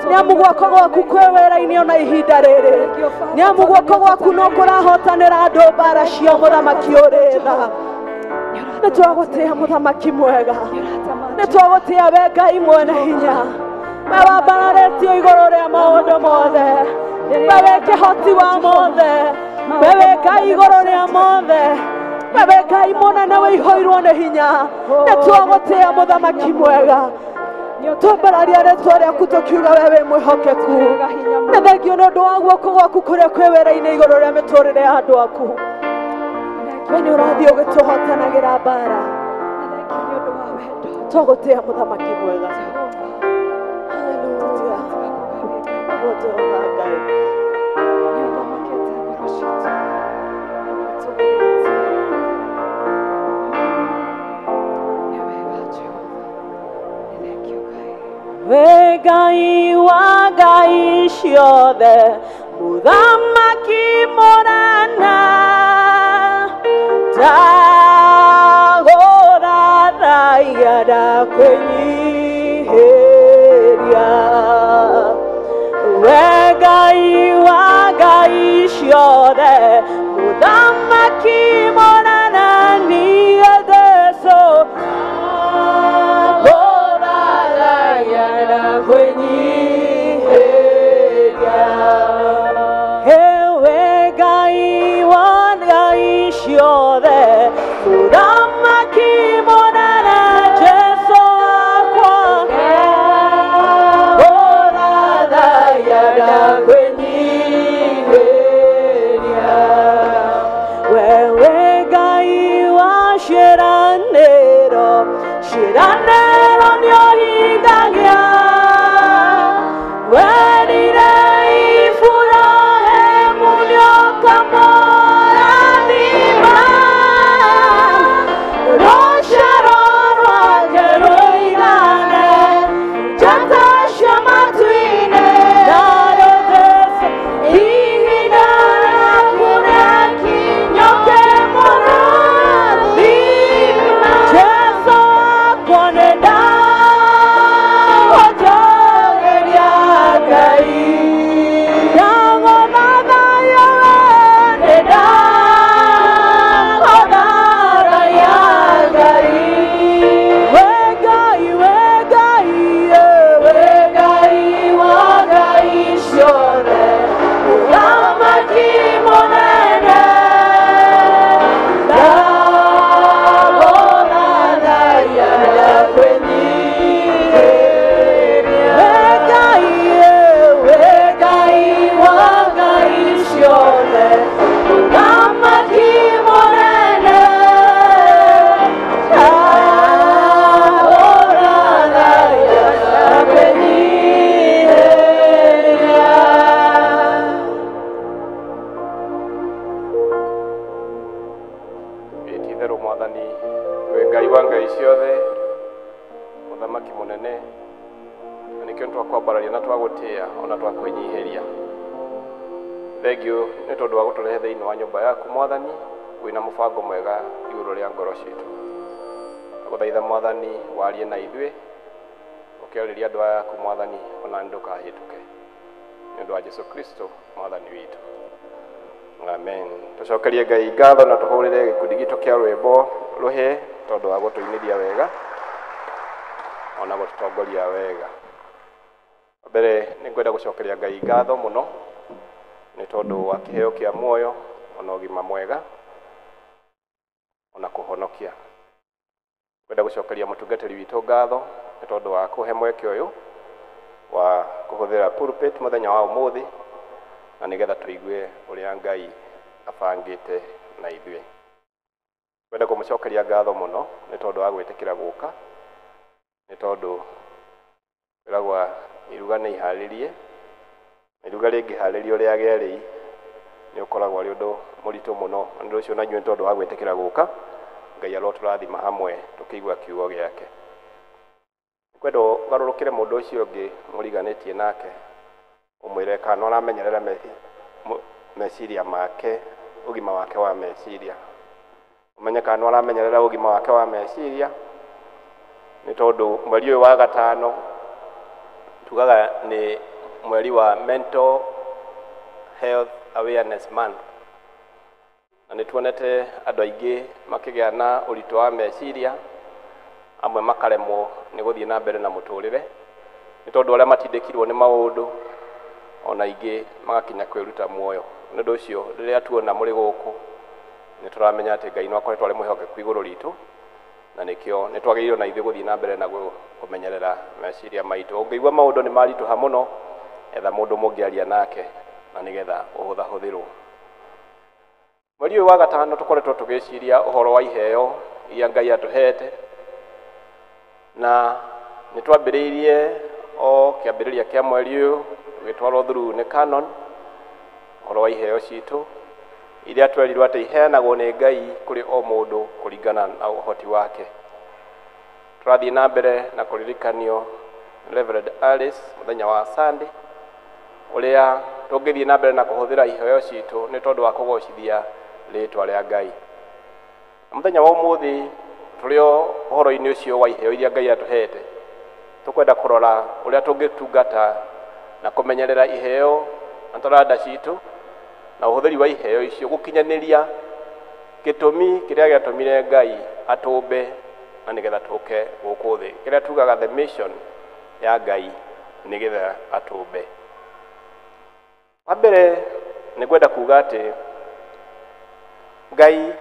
nĩ amu guoko gwaku kwĩ wĩra-inĩ ona ihinda rĩrĩ nĩ amu guoko gwaku no kũrahotanĩra andũ mbara cia mũthamaki ũrĩ tha nĩ twagũtĩĩa mũthamaki mwega nĩ twagũtĩĩa we Ngai mwene hinya we wambararĩtio igũrũ rĩa maũndũ mothe. Wewe kĩhoti wa mothe, wewe Ngai igũrũ rĩa mothe, wewe Ngai mũnene wĩihũirwo nĩ hinya. Nĩ twagũtĩĩa mũthamaki mwega, twambararia rĩtwa rĩaku tũkiuga we wĩ mwĩhokeku. Nĩ thengio nĩ ũndũ wa guoko gwaku kũrĩa kwĩ wĩra-inĩ igũrũ rĩa mĩtũrĩre ya andũ aku. We nĩ ũrathiĩ ũgĩtũhotanagĩra mbara. Twagũtĩĩa mũthamaki mwega. Haleluya. Jehova Ngai. We Ngai wa ngai ciothe, mũthamaki mũnene, ndagũthathaiya ndakwĩnyihĩria. We Ngai wa ngai ciothe, mũthamaki mũnene, niĩ Jesũ ndagũthathaiya ndakwĩnyihĩria. Ewe Ngai wa ngai ciothe, mũthamaki mũnene, Jesũ wakwa, ndagũthathaiya ndakwĩnyihĩria. Wewe Ngai wa ciĩranĩro, ciĩranĩro nĩũhingagia. Werire Iburahĩmu nĩũkamũrathima, rũciaro rwake rũigane njata cia matu-inĩ. Narĩo Jesũ ihinda rĩaku rĩakinya ũkĩmũrathima. Jesũ wakwa nĩ ndagũtũũgĩria Ngai, ndagũthathaiya we, nĩ ndagũthathaiya Ngai. We Ngai, we Ngai, we Ngai wa ngai ciothe, mũthamaki mũnene, ndagũthathaiya ndakwĩnyihĩria. We Ngai, we Ngai wa ngai ciothe, mũthamaki mũnene, ndagũthathaiya ndakwĩnyihĩria. Ĩ ti itherũ mwathani, we Ngai wa ngai ciothe, mũthamaki mũnene, na nĩkĩo nĩtwakwambararia na twagũtĩĩa ona twakwĩnyihĩria. Thengiũ nĩ tondũ wa gũtũrehe thĩinĩ wa nyũmba yaku mwathani, wĩna mũbango mwega igũrũ rĩa ngoro citũ. Twagũthaitha mwathani warie na ithuĩ, ũkĩarĩria andũ aya aku mwathani, ona ndũkahĩtũke. Nĩ ũndũ wa Jesũ Kristo mwathani witũ. Amen. Tũcokerie Ngai ngatho na tũhũrĩre gĩkundi gitũ kĩa rwĩmbo rũhĩ tondũ wa gũtũinĩria wega ona gũtũtongoria wega. Mbere nĩ ngwenda gũcokeria Ngai ngatho mũno nĩ tondũ wa kĩheo kĩa muoyo ona ũgima mwega ona kũhonokia. Ngwenda gũcokeria mũtungatĩri witũ ngatho nĩ tondũ wa kũhe mweke ũyũ wa kũhũthĩra pulpit mũthenya wa ũmũthĩ na nĩgetha tũigue ũrĩa Ngai abangĩte na ithuĩ. Ngwenda kũmũcokeria ngatho mũno nĩ tondũ wa gwĩtĩkĩra gũka, nĩ tondũ kwĩragwa iruga nĩ iharĩrie, na iruga rĩngĩharĩrio rĩage rĩi nĩ ũkoragwo arĩ ũndũ mũritũ mũno. Na nĩ ũndũ ũcio na inyuĩ nĩ tondũ wa gwĩtĩkĩra gũka, Ngai arotũrathima hamwe tũkĩigua kiugo gĩake. Ngwenda ũgarũrũkĩre mũndũ ũcio ũngĩ mũriganĩtie nake, ũmwĩre kana nĩ ũramenyerera meciria make, ũgima wake wa meciria. Ũmenye kana nĩ ũramenyerera ũgima wake wa meciria, nĩ tondũ mweri ũyũ wa gatano tugaga nĩ mweri wa Mental Health Awareness Month, na nĩ tuonete andũ aingĩ makĩgĩa na ũritũ wa meciria, amwe makaremwo nĩ gũthiĩ na mbere na mũtũrĩre nĩ tondũ arĩa matindĩkirwo nĩ maũndũ, Ona ingĩ magakinya kwĩruta muoyo. Nĩ ũndũ ũcio rĩrĩa tuona mũrĩ gũkũ nĩ tũramenya atĩ Ngai no akoretwo arĩ mwĩhokeku igũrũ ritũ, na nĩkĩo nĩ twagĩrĩirwo na ithuĩ gũthiĩ na mbere na kũmenyerera meciria maitũ. Ũngĩigua maũndũ nĩ maritũha mũno, etha mũndũ mũngĩaria nake na nĩgetha ũhũthahũthĩrwo. Mweri ũyũ wa gatano tũkoretwo tũgĩciria ũhoro wa iheo iria Ngai atũhete, na nĩ twambĩrĩirie o kĩambĩrĩria kĩa mweri ũyũ tũgĩtwarwo through nĩ Canon ũhoro wa iheo citũ iria twerirwo atĩ iheanagwo nĩ Ngai kũrĩ o mũndũ kũringana na ũhoti wake. Tũrathiĩ na mbere na kũririkanio Reverend Alice mũthenya wa Sunday ũrĩa tũngĩthiĩ na mbere na kũhũthĩra iheo citũ nĩ tondũ wa kũgocithia rĩtwa rĩa Ngai. Mũthenya wa ũmũthĩ tũrĩ o ũhoro-inĩ ũcio wa iheo iria Ngai atũhete, tũkwenda kũrora ũrĩa tũngĩtungata na kũmenyerera iheo na taranda citũ na ũhũthĩri wa iheo icio gũkinyanĩria gĩtũmi kĩrĩa gĩatũmire Ngai atũmbe na nĩgetha tũke gũkũ thĩ, kĩrĩa tugaga the mission ya Ngai nĩgetha atũmbe. Wa mbere nĩ ngwenda kuga atĩ Ngai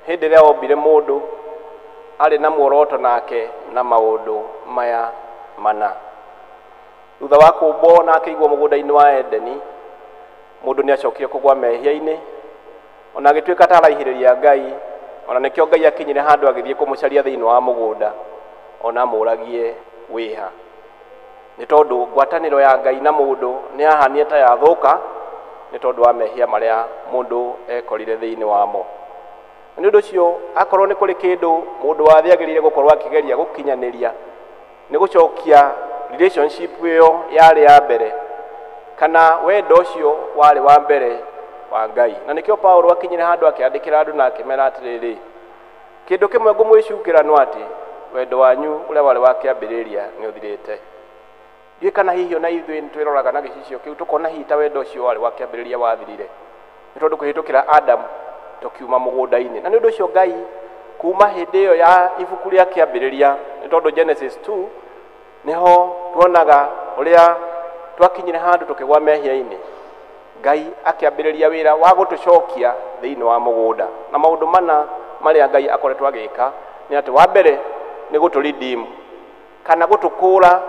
hĩndĩ ĩrĩa ombire mũndũ arĩ na muoroto nake na maũndũ maya mana. Thutha wa kũmbwo na akĩigwo mũgũnda-inĩ wa Edeni, mũndũ nĩ acokire kũgwa mehia-inĩ, ona agĩtuĩka ta araihĩrĩria Ngai, ona nĩkĩo Ngai akinyire handũ agĩthiĩ kũmũcaria thĩinĩ wa mũgũnda, ona amũragie wĩha. Nĩ tondũ ngwatanĩro ya Ngai na mũndũ nĩ yahanire ta yathũka nĩ tondũ wa mehia marĩa mũndũ ekorire thĩinĩ wamo. Nĩ ũndũ ũcio akorwo nĩ kũrĩ kĩndũ mũndũ wa thĩ agĩrĩire gũkorwo akĩgeria gũkinyanĩria nĩ gũcokia relationship ĩyo yarĩ ya mbere, kana wendo ũcio warĩ wa mbere wa Ngai. Na nĩkĩo Paulo akinyire handũ akĩandĩkĩra andũ na akĩmera atĩrĩrĩ, kĩndũ kĩmwe ngũmwĩcukĩra no atĩ wendo wanyu ũrĩa warĩ wa kĩambĩrĩria nĩ ũthirĩte. Ndiũĩ kana hihi ona ithuĩ nĩ twĩroraga na gĩcicio kĩu tũkona hihi ta wendo ũcio warĩ wa kĩambĩrĩria wathirire, nĩ tondũ kũhĩtũkĩra Adamu tũkiuma mũgũnda-inĩ. Na nĩ ũndũ ũcio Ngai kuma hĩndĩ ĩyo ya ibuku rĩa kĩambĩrĩria, nĩ tondũ Genesis 2 nĩho tuonaga ũrĩa twakinyire handũ tũkĩgwa mehia-inĩ, Ngai akĩambĩrĩria wĩra wa gũtũcokia thĩinĩ wa mũgũnda. Na maũndũ mana marĩa Ngai akoretwo agĩka nĩ atĩ wa mbere nĩ gũtũredeem kana gũtũkũra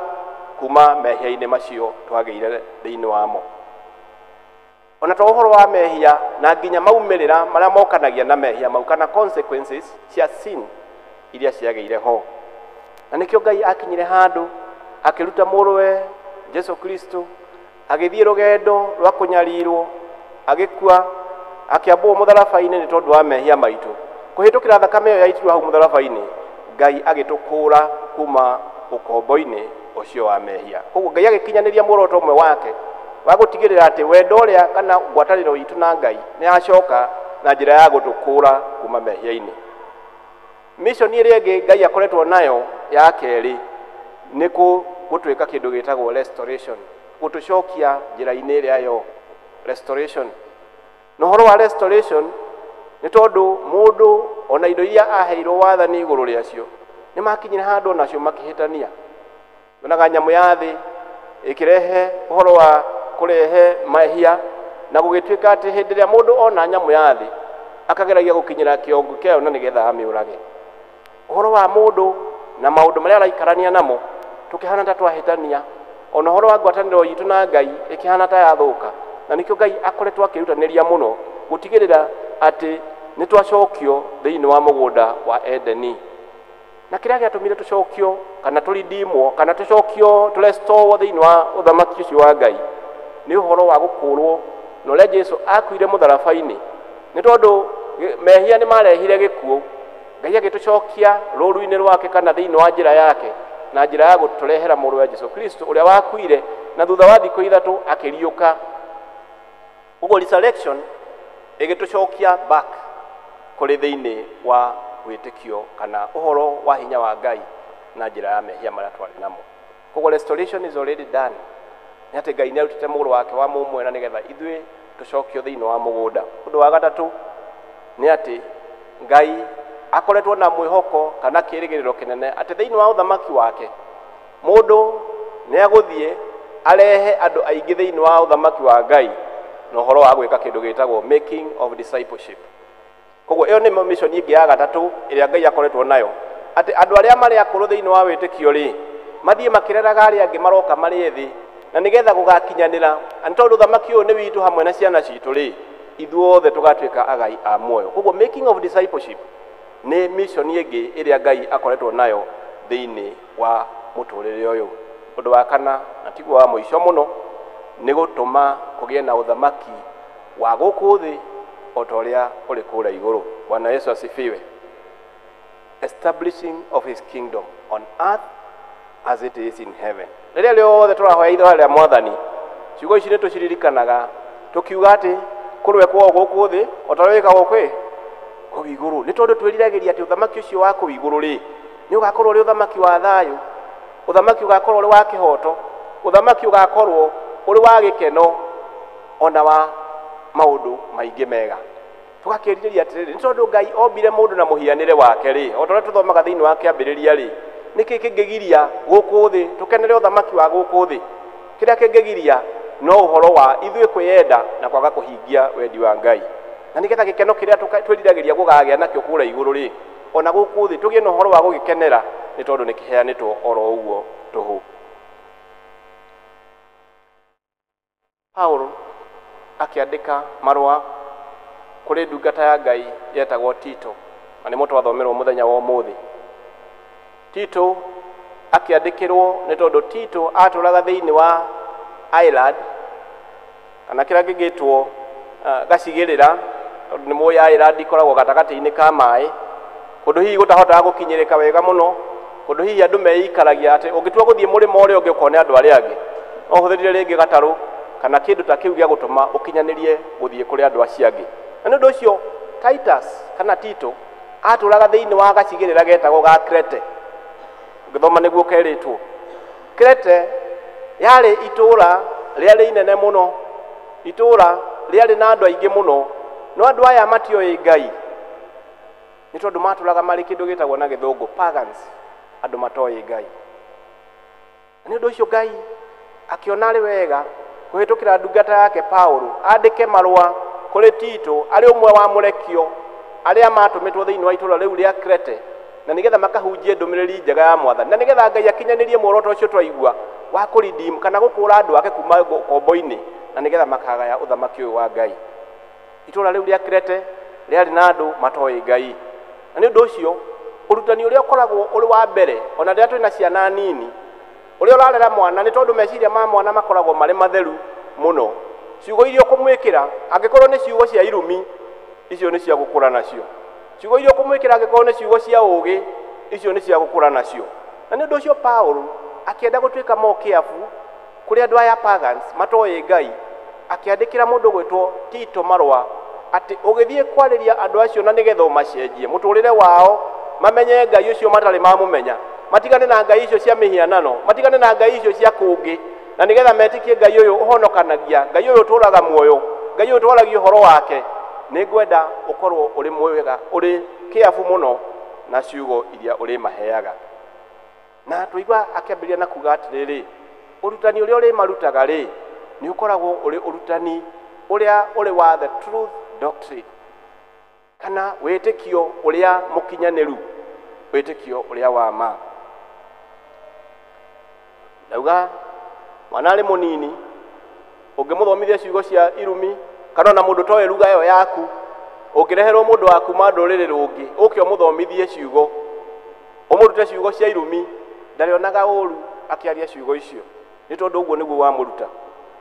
kuma mehia-inĩ macio twagĩire thĩinĩ wamo. Ona to ũhoro wa mehia na nginya maumĩrĩra marĩa mokanagia na mehia mau kana consequences cia sin iria ciagĩire ho. Na nĩkĩo Ngai akinyire handũ akĩruta mũrũwe Jesu Kristo, agĩthiĩ rũgendo rwa kũnyarirwo, agĩkua, akĩambwo mũtharaba-inĩ nĩ tondũ wa mehia maitũ. Kũhĩtũkĩra thakame ĩyo yaitirwo hau mũtharaba-inĩ, Ngai agĩtũkũra kuma ũkombo-inĩ ũcio wa mehia. Koguo Ngai agĩkinyanĩria muoroto ũmwe wake wa gũtigĩrĩra atĩ wendo ũrĩa kana ngwatanĩro itũ na Ngai nĩ yacoka na njĩra ya gũtũkũra kuma mehia-inĩ. Mission ĩrĩa ĩngĩ Ngai akoretwo nayo ya kerĩ nĩ gũtuĩka kĩndũ gĩtagwo restoration, gũtũcokia njĩra-inĩ ĩrĩa yo restoration. Na ũhoro wa restoration nĩ tondũ mũndũ ona indo iria aheirwo wathani igũrũ rĩacio nĩ makinyire handũ onacio makĩhĩtania. Yonaga nyamũ ya thĩ ĩkĩrehe ũhoro wa kũrehe mehia, na gũgĩtuĩka atĩ hĩndĩ ĩrĩa mũndũ ona nyamũ ya thĩ akageragia gũkinyĩra kĩongo kĩayo na nĩgetha amĩũrage. Ũhoro wa mũndũ na maũndũ marĩa araikarania namo tũkĩhana ta twahĩtania, ona ũhoro wa ngwatanĩro itũ na Ngai ĩkĩhana ta yathũka. Na nĩkĩo Ngai akoretwo akĩrutanĩria mũno gũtigĩrĩra atĩ nĩ twacokio thĩinĩ wa mũgũnda wa Edeni. Na kĩrĩa gĩatũmire tũcokio kana tũridimwo kana tũcokio tũrestorwo thĩinĩ wa ũthamaki ũcio wa Ngai nĩ ũhoro wa gũkũrwo na ũrĩa Jesu akuire mũtharaba-inĩ, nĩ tondũ mehia nĩ marehire gĩkuũ. Ngai agĩtũcokia rũru-inĩ rwake kana thĩinĩ wa njĩra yake na njĩra ya gũtũrehera mũrũ wa Jesu Kristo ũrĩa wakuire na thutha wa thikũ ithatũ akĩriũka. Ũguo resurrection ĩgĩtũcokia back kũrĩ thĩinĩ wa wĩtĩkio kana ũhoro wa hinya wa Ngai na njĩra ya mehia marĩa twarĩ namo. Koguo restoration is already done. Nĩ atĩ Ngai nĩ arutĩte mũrũ wake wa mũmwe na nĩgetha ithuĩ tũcokio thĩinĩ wa mũgũnda. Ũndũ wa gatatũ nĩ atĩ Ngai akoretwo na mwĩhoko kana kĩĩrĩgĩrĩro kĩnene atĩ thĩinĩ wa ũthamaki wake mũndũ nĩ agũthiĩ arehe andũ aingĩ thĩinĩ wa ũthamaki wa Ngai na ũhoro wa gwĩka kĩndũ gĩtagwo making of discipleship. Koguo ĩyo nĩ mission ĩngĩ ya gatatũ ĩrĩa Ngai akoretwo nayo, atĩ andũ arĩa marĩ akũrũ thĩinĩ wa wĩtĩkio rĩ, mathiĩ makĩreraga arĩa angĩ maroka marĩ ethĩ, na nĩgetha gũgakinyanĩra, na nĩ tondũ ũthamaki ũyũ nĩ witũ hamwe na ciana citũ rĩ, ithuothe tũgatuĩka agai a muoyo. Koguo making of discipleship nĩ mission ĩngĩ ĩrĩa Ngai akoretwo nayo thĩinĩ wa mũtũrĩre ũyũ. Ũndũ wa kana, na tiguo wa mũico mũno, nĩ gũtũma kũgĩe na ũthamaki wa gũkũ thĩ o ta ũrĩa ũrĩ kũrĩa igũrũ. Bwana Yesu asifiwe. Establishing of his kingdom on earth as it is in heaven. Rĩrĩa rĩothe tũrahoya ithoya rĩa Mwathani, ciugo ici nĩ tũciririkanaga tũkiuga atĩ kũrũe kwao gũkũ thĩ o ta ũrĩa wĩkagwo kwĩ kũu igũrũ, nĩ tondũ twĩriragĩria atĩ ũthamaki ũcio wa kũu igũrũ rĩ, nĩ ũgakorwo ũrĩ ũthamaki wa thayũ, ũthamaki ũgakorwo ũrĩ wa kĩhoto, ũthamaki ũgakorwo ũrĩ wa gĩkeno ona wa maũndũ maingĩ mega. Tũgakĩrirĩria atĩrĩrĩ, nĩ tondũ Ngai ombire mũndũ na mũhianĩre wake rĩ, o ta ũrĩa tũthomaga thĩinĩ wa kĩambĩrĩria rĩ, nĩkĩ kĩngĩgiria gũkũ thĩ tũkenere ũthamaki wa gũkũ thĩ? Kĩrĩa kĩngĩgiria no ũhoro wa ithuĩ kwĩyenda na kwaga kũhingia wendi wa Ngai. Na nĩgetha gĩkeno kĩrĩa twĩriragĩria gũkagĩa nakĩo kũrĩa igũrũ rĩ, ona gũkũ thĩ tũgĩe na ũhoro wa gũgĩkenera, nĩ tondũ nĩ kĩheanĩtwo oro ũguo tũhũ. Paulo akĩandĩka marũa kũrĩ ndungata ya Ngai yetagwo Tito, na nĩmo twathomerwo mũthenya wa ũmũthĩ. Tito akĩandĩkĩrwo nĩ tondũ Tito atũraga thĩinĩ wa Ireland, kana kĩrĩa kĩngĩtwo gacigĩrĩra, tondũ nĩ mũĩ Ireland ikoragwo gatagatĩ-inĩ ka maĩ, kũndũ hihi gũtahotaga gũkinyĩrĩka wega mũno, kũndũ hihi andũ meikaragia atĩ ũngĩtua gũthiĩ mũrĩmo ũrĩa ũngĩ ũkone andũ arĩa angĩ, no ũhũthĩrire rĩngĩ gatarũ kana kĩndũ ta kĩu gĩa gũtũma ũkinyanĩrie gũthiĩ kũrĩ andũ acio angĩ. Na nĩ ũndũ ũcio Titus kana Tito atũraga thĩinĩ wa gacigĩrĩra getagwo ga Krete. Ũngĩthoma nĩguo kerĩtwo. Krete yarĩ itũũra rĩarĩ inene mũno, itũũra rĩarĩ na andũ aingĩ mũno, no andũ aya matioĩ Ngai, nĩ tondũ matũraga marĩ kĩndũ gĩtagwo na gĩthũngũ pagans, andũ matoĩ Ngai. Na nĩ ũndũ ũcio Ngai akĩona arĩ wega kũhĩtũkĩra ndungata yake Paulo andĩke marũa kũrĩ Tito arĩ ũmwe wa mũrekio arĩa matũmĩtwo thĩinĩ wa itũũra rĩu rĩa Krete, na nĩgetha makahunjie ndũmĩrĩri njega ya Mwathani, na nĩgetha Ngai akinyanĩrie muoroto ũcio twaigua wa kũredeem kana gũkũra andũ ake kuma ngombo-inĩ, na nĩgetha makagaya ũthamaki ũyũ wa Ngai. Itũũra rĩu rĩa Krete rĩarĩ na andũ matoĩ Ngai, na nĩ ũndũ ũcio ũrutani ũrĩa ũkoragwo ũrĩ wa mbere ona rĩrĩa twĩna ciana nini, ũrĩa ũrarera mwana, nĩ tondũ meciria ma mwana makoragwo marĩ matheru mũno, ciugo iria ũkũmwĩkĩra angĩkorwo nĩ ciugo cia irumi, icio nĩ cia gũkũra nacio. Ciugo iria ũkũmwĩkĩra angĩkorwo nĩ ciugo cia ũũgĩ, icio nĩ cia gũkũra nacio. Na nĩ ũndũ ũcio Paulo akĩenda gũtuĩka more careful kũrĩ andũ aya pagans matoĩ Ngai, akĩandĩkĩra mũndũ gwĩtwo Tito marũa atĩ ũgĩthiĩ kwarĩria andũ acio na nĩgetha ũmacenjie mũtũrĩre wao, mamenye Ngai ũcio matarĩ mamũmenya, matigane na ngai icio cia mĩhianano, matigane na ngai icio cia kũngĩ, na nĩgetha metĩkie Ngai ũyũ ũhonokanagia, Ngai ũyũ ũtũũraga muoyo, Ngai ũyũ twaragia ũhoro wake. Nĩ ngwenda ũkorwo ũrĩ mwega, ũrĩ careful mũno na ciugo iria ũrĩmaheaga. Na twaigua akĩambĩrĩria na kuga atĩrĩrĩ, ũrutani ũrĩa ũrĩmarutaga rĩ, nĩ ũkoragwo ũrĩ ũrutani ũrĩa ũrĩ wa the truth doctrine, kana wĩtĩkio ũrĩa mũkinyanĩru, wĩtĩkio ũrĩa wa ma. Ndauga mwana arĩ mũnini ũngĩmũthomithia ciugo cia irumi, kana ona mũndũ toĩ lugha ĩyo yaku, ũngĩreherwo mũndũ wa kuma ndũrĩrĩ rũngĩ ũke ũmũthomithie ciugo, ũmũrute ciugo cia irumi, ndarĩonaga ũru akĩaria ciugo icio, nĩ tondũ ũguo nĩguo wamũruta.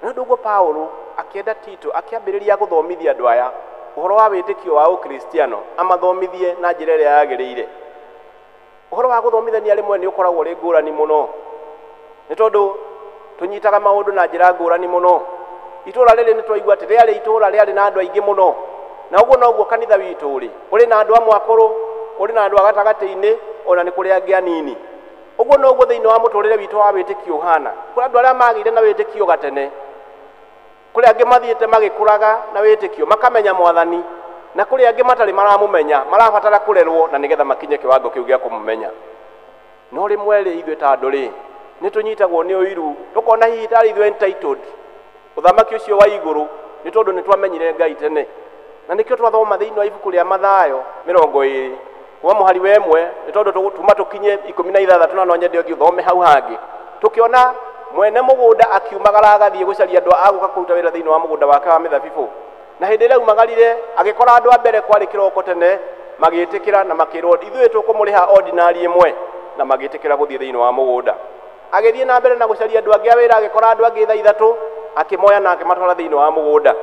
Nĩ ũndũ ũguo Paulo akĩenda Tito akĩambĩrĩria gũthomithia andũ aya ũhoro wa wĩtĩkio wa Ũkristiano, amathomithie na njĩra ĩrĩa yagĩrĩire. Ũhoro wa gũthomithania rĩmwe nĩ ũkoragwo ũrĩ ngũrani mũno, nĩ tondũ tũnyitaga maũndũ na njĩra ngũrani mũno. Itũũra rĩrĩ nĩ twaigua atĩ rĩarĩ itũũra rĩarĩ na andũ aingĩ mũno, na ũguo noguo kanitha witũ ũrĩ, ũrĩ na andũ amwe akũrũ, ũrĩ na andũ a gatagatĩ-inĩ, ona nĩ kũrĩ angĩ anini. Ũguo noguo thĩinĩ wa mũtũrĩre witũ wa wĩtĩkio ũhana. Kũrĩ andũ arĩa magĩire na wĩtĩkio gatene, kũrĩ angĩ mathiĩte magĩkũraga na wĩtĩkio makamenya Mwathani, na kũrĩ angĩ matarĩ maramũmenya, marabatara kũrerwo na nĩgetha makinye kĩwango kĩu gĩa kũmũmenya. No rĩmwe rĩ, ithuĩ ta andũ rĩ, Nĩ tũnyitagwo nĩ ũiru, tũkona hihi tarĩ ithuĩ entitled ũthamaki ũcio wa igũrũ, nĩ tondũ nĩ twamenyire Ngai tene. Na nĩkĩo twathoma thĩinĩ wa ibuku rĩa Mathayo 20 kuma mũhari wa 1, nĩ tondũ tuma tũkinye 16, na no nyende ũthiĩ ũthome hau hangĩ. Tũkĩona mwene mũgũnda akiumagara agathiĩ gũcaria andũ a gũka kũruta wĩra thĩinĩ wa mũgũnda wake wa mĩthabibũ. Na hĩndĩ ĩrĩa aumagarire agĩkora andũ a mbere kwarĩ kĩroko tene, magĩtĩkĩra na makĩrwo ithuĩ tũkũmũrĩha ordinary ĩmwe, na magĩtĩkĩra gũthiĩ thĩinĩ wa mũgũnda. Agĩthiĩ na mbere na gũcaria andũ angĩ a wĩra, agĩkora andũ angĩ thaa 3, akĩmoya na akĩmatwara thĩinĩ wa mũgũnda.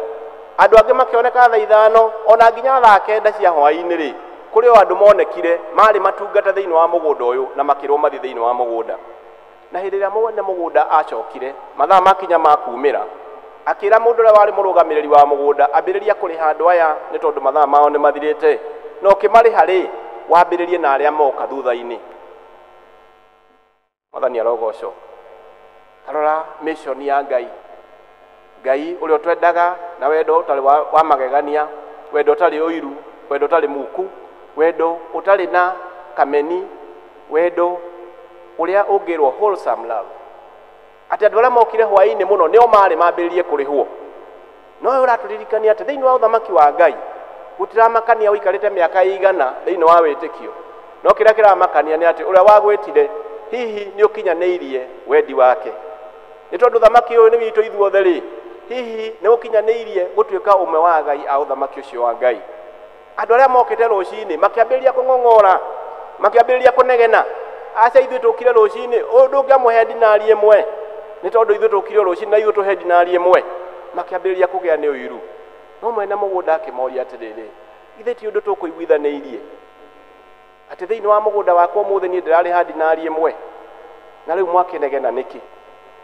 Andũ angĩ makĩoneka thaa 5, ona nginya thaa 9 cia hwaĩ-inĩ rĩ, kũrĩ o andũ monekire marĩ matungata thĩinĩ wa mũgũnda ũyũ na makĩrwo mathiĩ thĩinĩ wa mũgũnda. Na hĩndĩ ĩrĩa mwene mũgũnda acokire, mathaa makinya ma kumĩra, akĩra mũndũ ũrĩa warĩ mũrũgamĩrĩri wa mũgũnda, ambĩrĩria kũrĩha andũ aya nĩ tondũ mathaa mao nĩ mathirĩte, na ũkĩmarĩha rĩ, wambĩrĩrie na arĩa moka thutha-inĩ. Mwathani arogocwo. Tarora mission ya Ngai. Ngai ũrĩa ũtwendaga na wendo ũtarĩ wa magegania, wendo ũtarĩ ũiru, wendo ũtarĩ muku, wendo ũtarĩ na kameni, wendo ũrĩa ũngĩrwo wholesome love. Atĩ andũ arĩa mokire hwaĩ-inĩ mũno nĩo marĩ mambĩrĩrie kũrĩhwo. No ũyũ ũratũririkania atĩ thĩinĩ wa ũthamaki wa Ngai gũtiramakania ũikarĩte mĩaka ĩigana thĩinĩ wa wĩtĩkio, no kĩrĩa kĩramakania nĩ atĩ ũrĩa wagwĩtire hihi nĩ ũkinyanĩirie wendi wake. Nĩ tondũ ũthamaki ũyũ nĩ witũ ithuothe rĩ, hihi nĩ ũkinyanĩirie gũtuĩka ũmwe wa agai a ũthamaki ũcio wa Ngai. Andũ arĩa mokĩte rũcinĩ makĩambĩrĩria kũng'ong'ora, makĩambĩrĩria kũnegena, aca ithuĩ tũkire rũcinĩ, ũyũ ndũngĩamũhe dinari ĩmwe, nĩ tondũ ithuĩ tũkire rũcinĩ na ithuĩ tũhe dinari ĩmwe. Makĩambĩrĩria kũgĩa nĩ ũiru. No mwene mũgũnda akĩmoria atĩrĩrĩ, ithe ti ũndũ tũkũiguithanĩirie atĩ thĩinĩ wa mũgũnda wakwa ũmũthĩ niĩ ndĩrarĩha dinari ĩmwe, na rĩu mwakĩnegena nĩkĩ?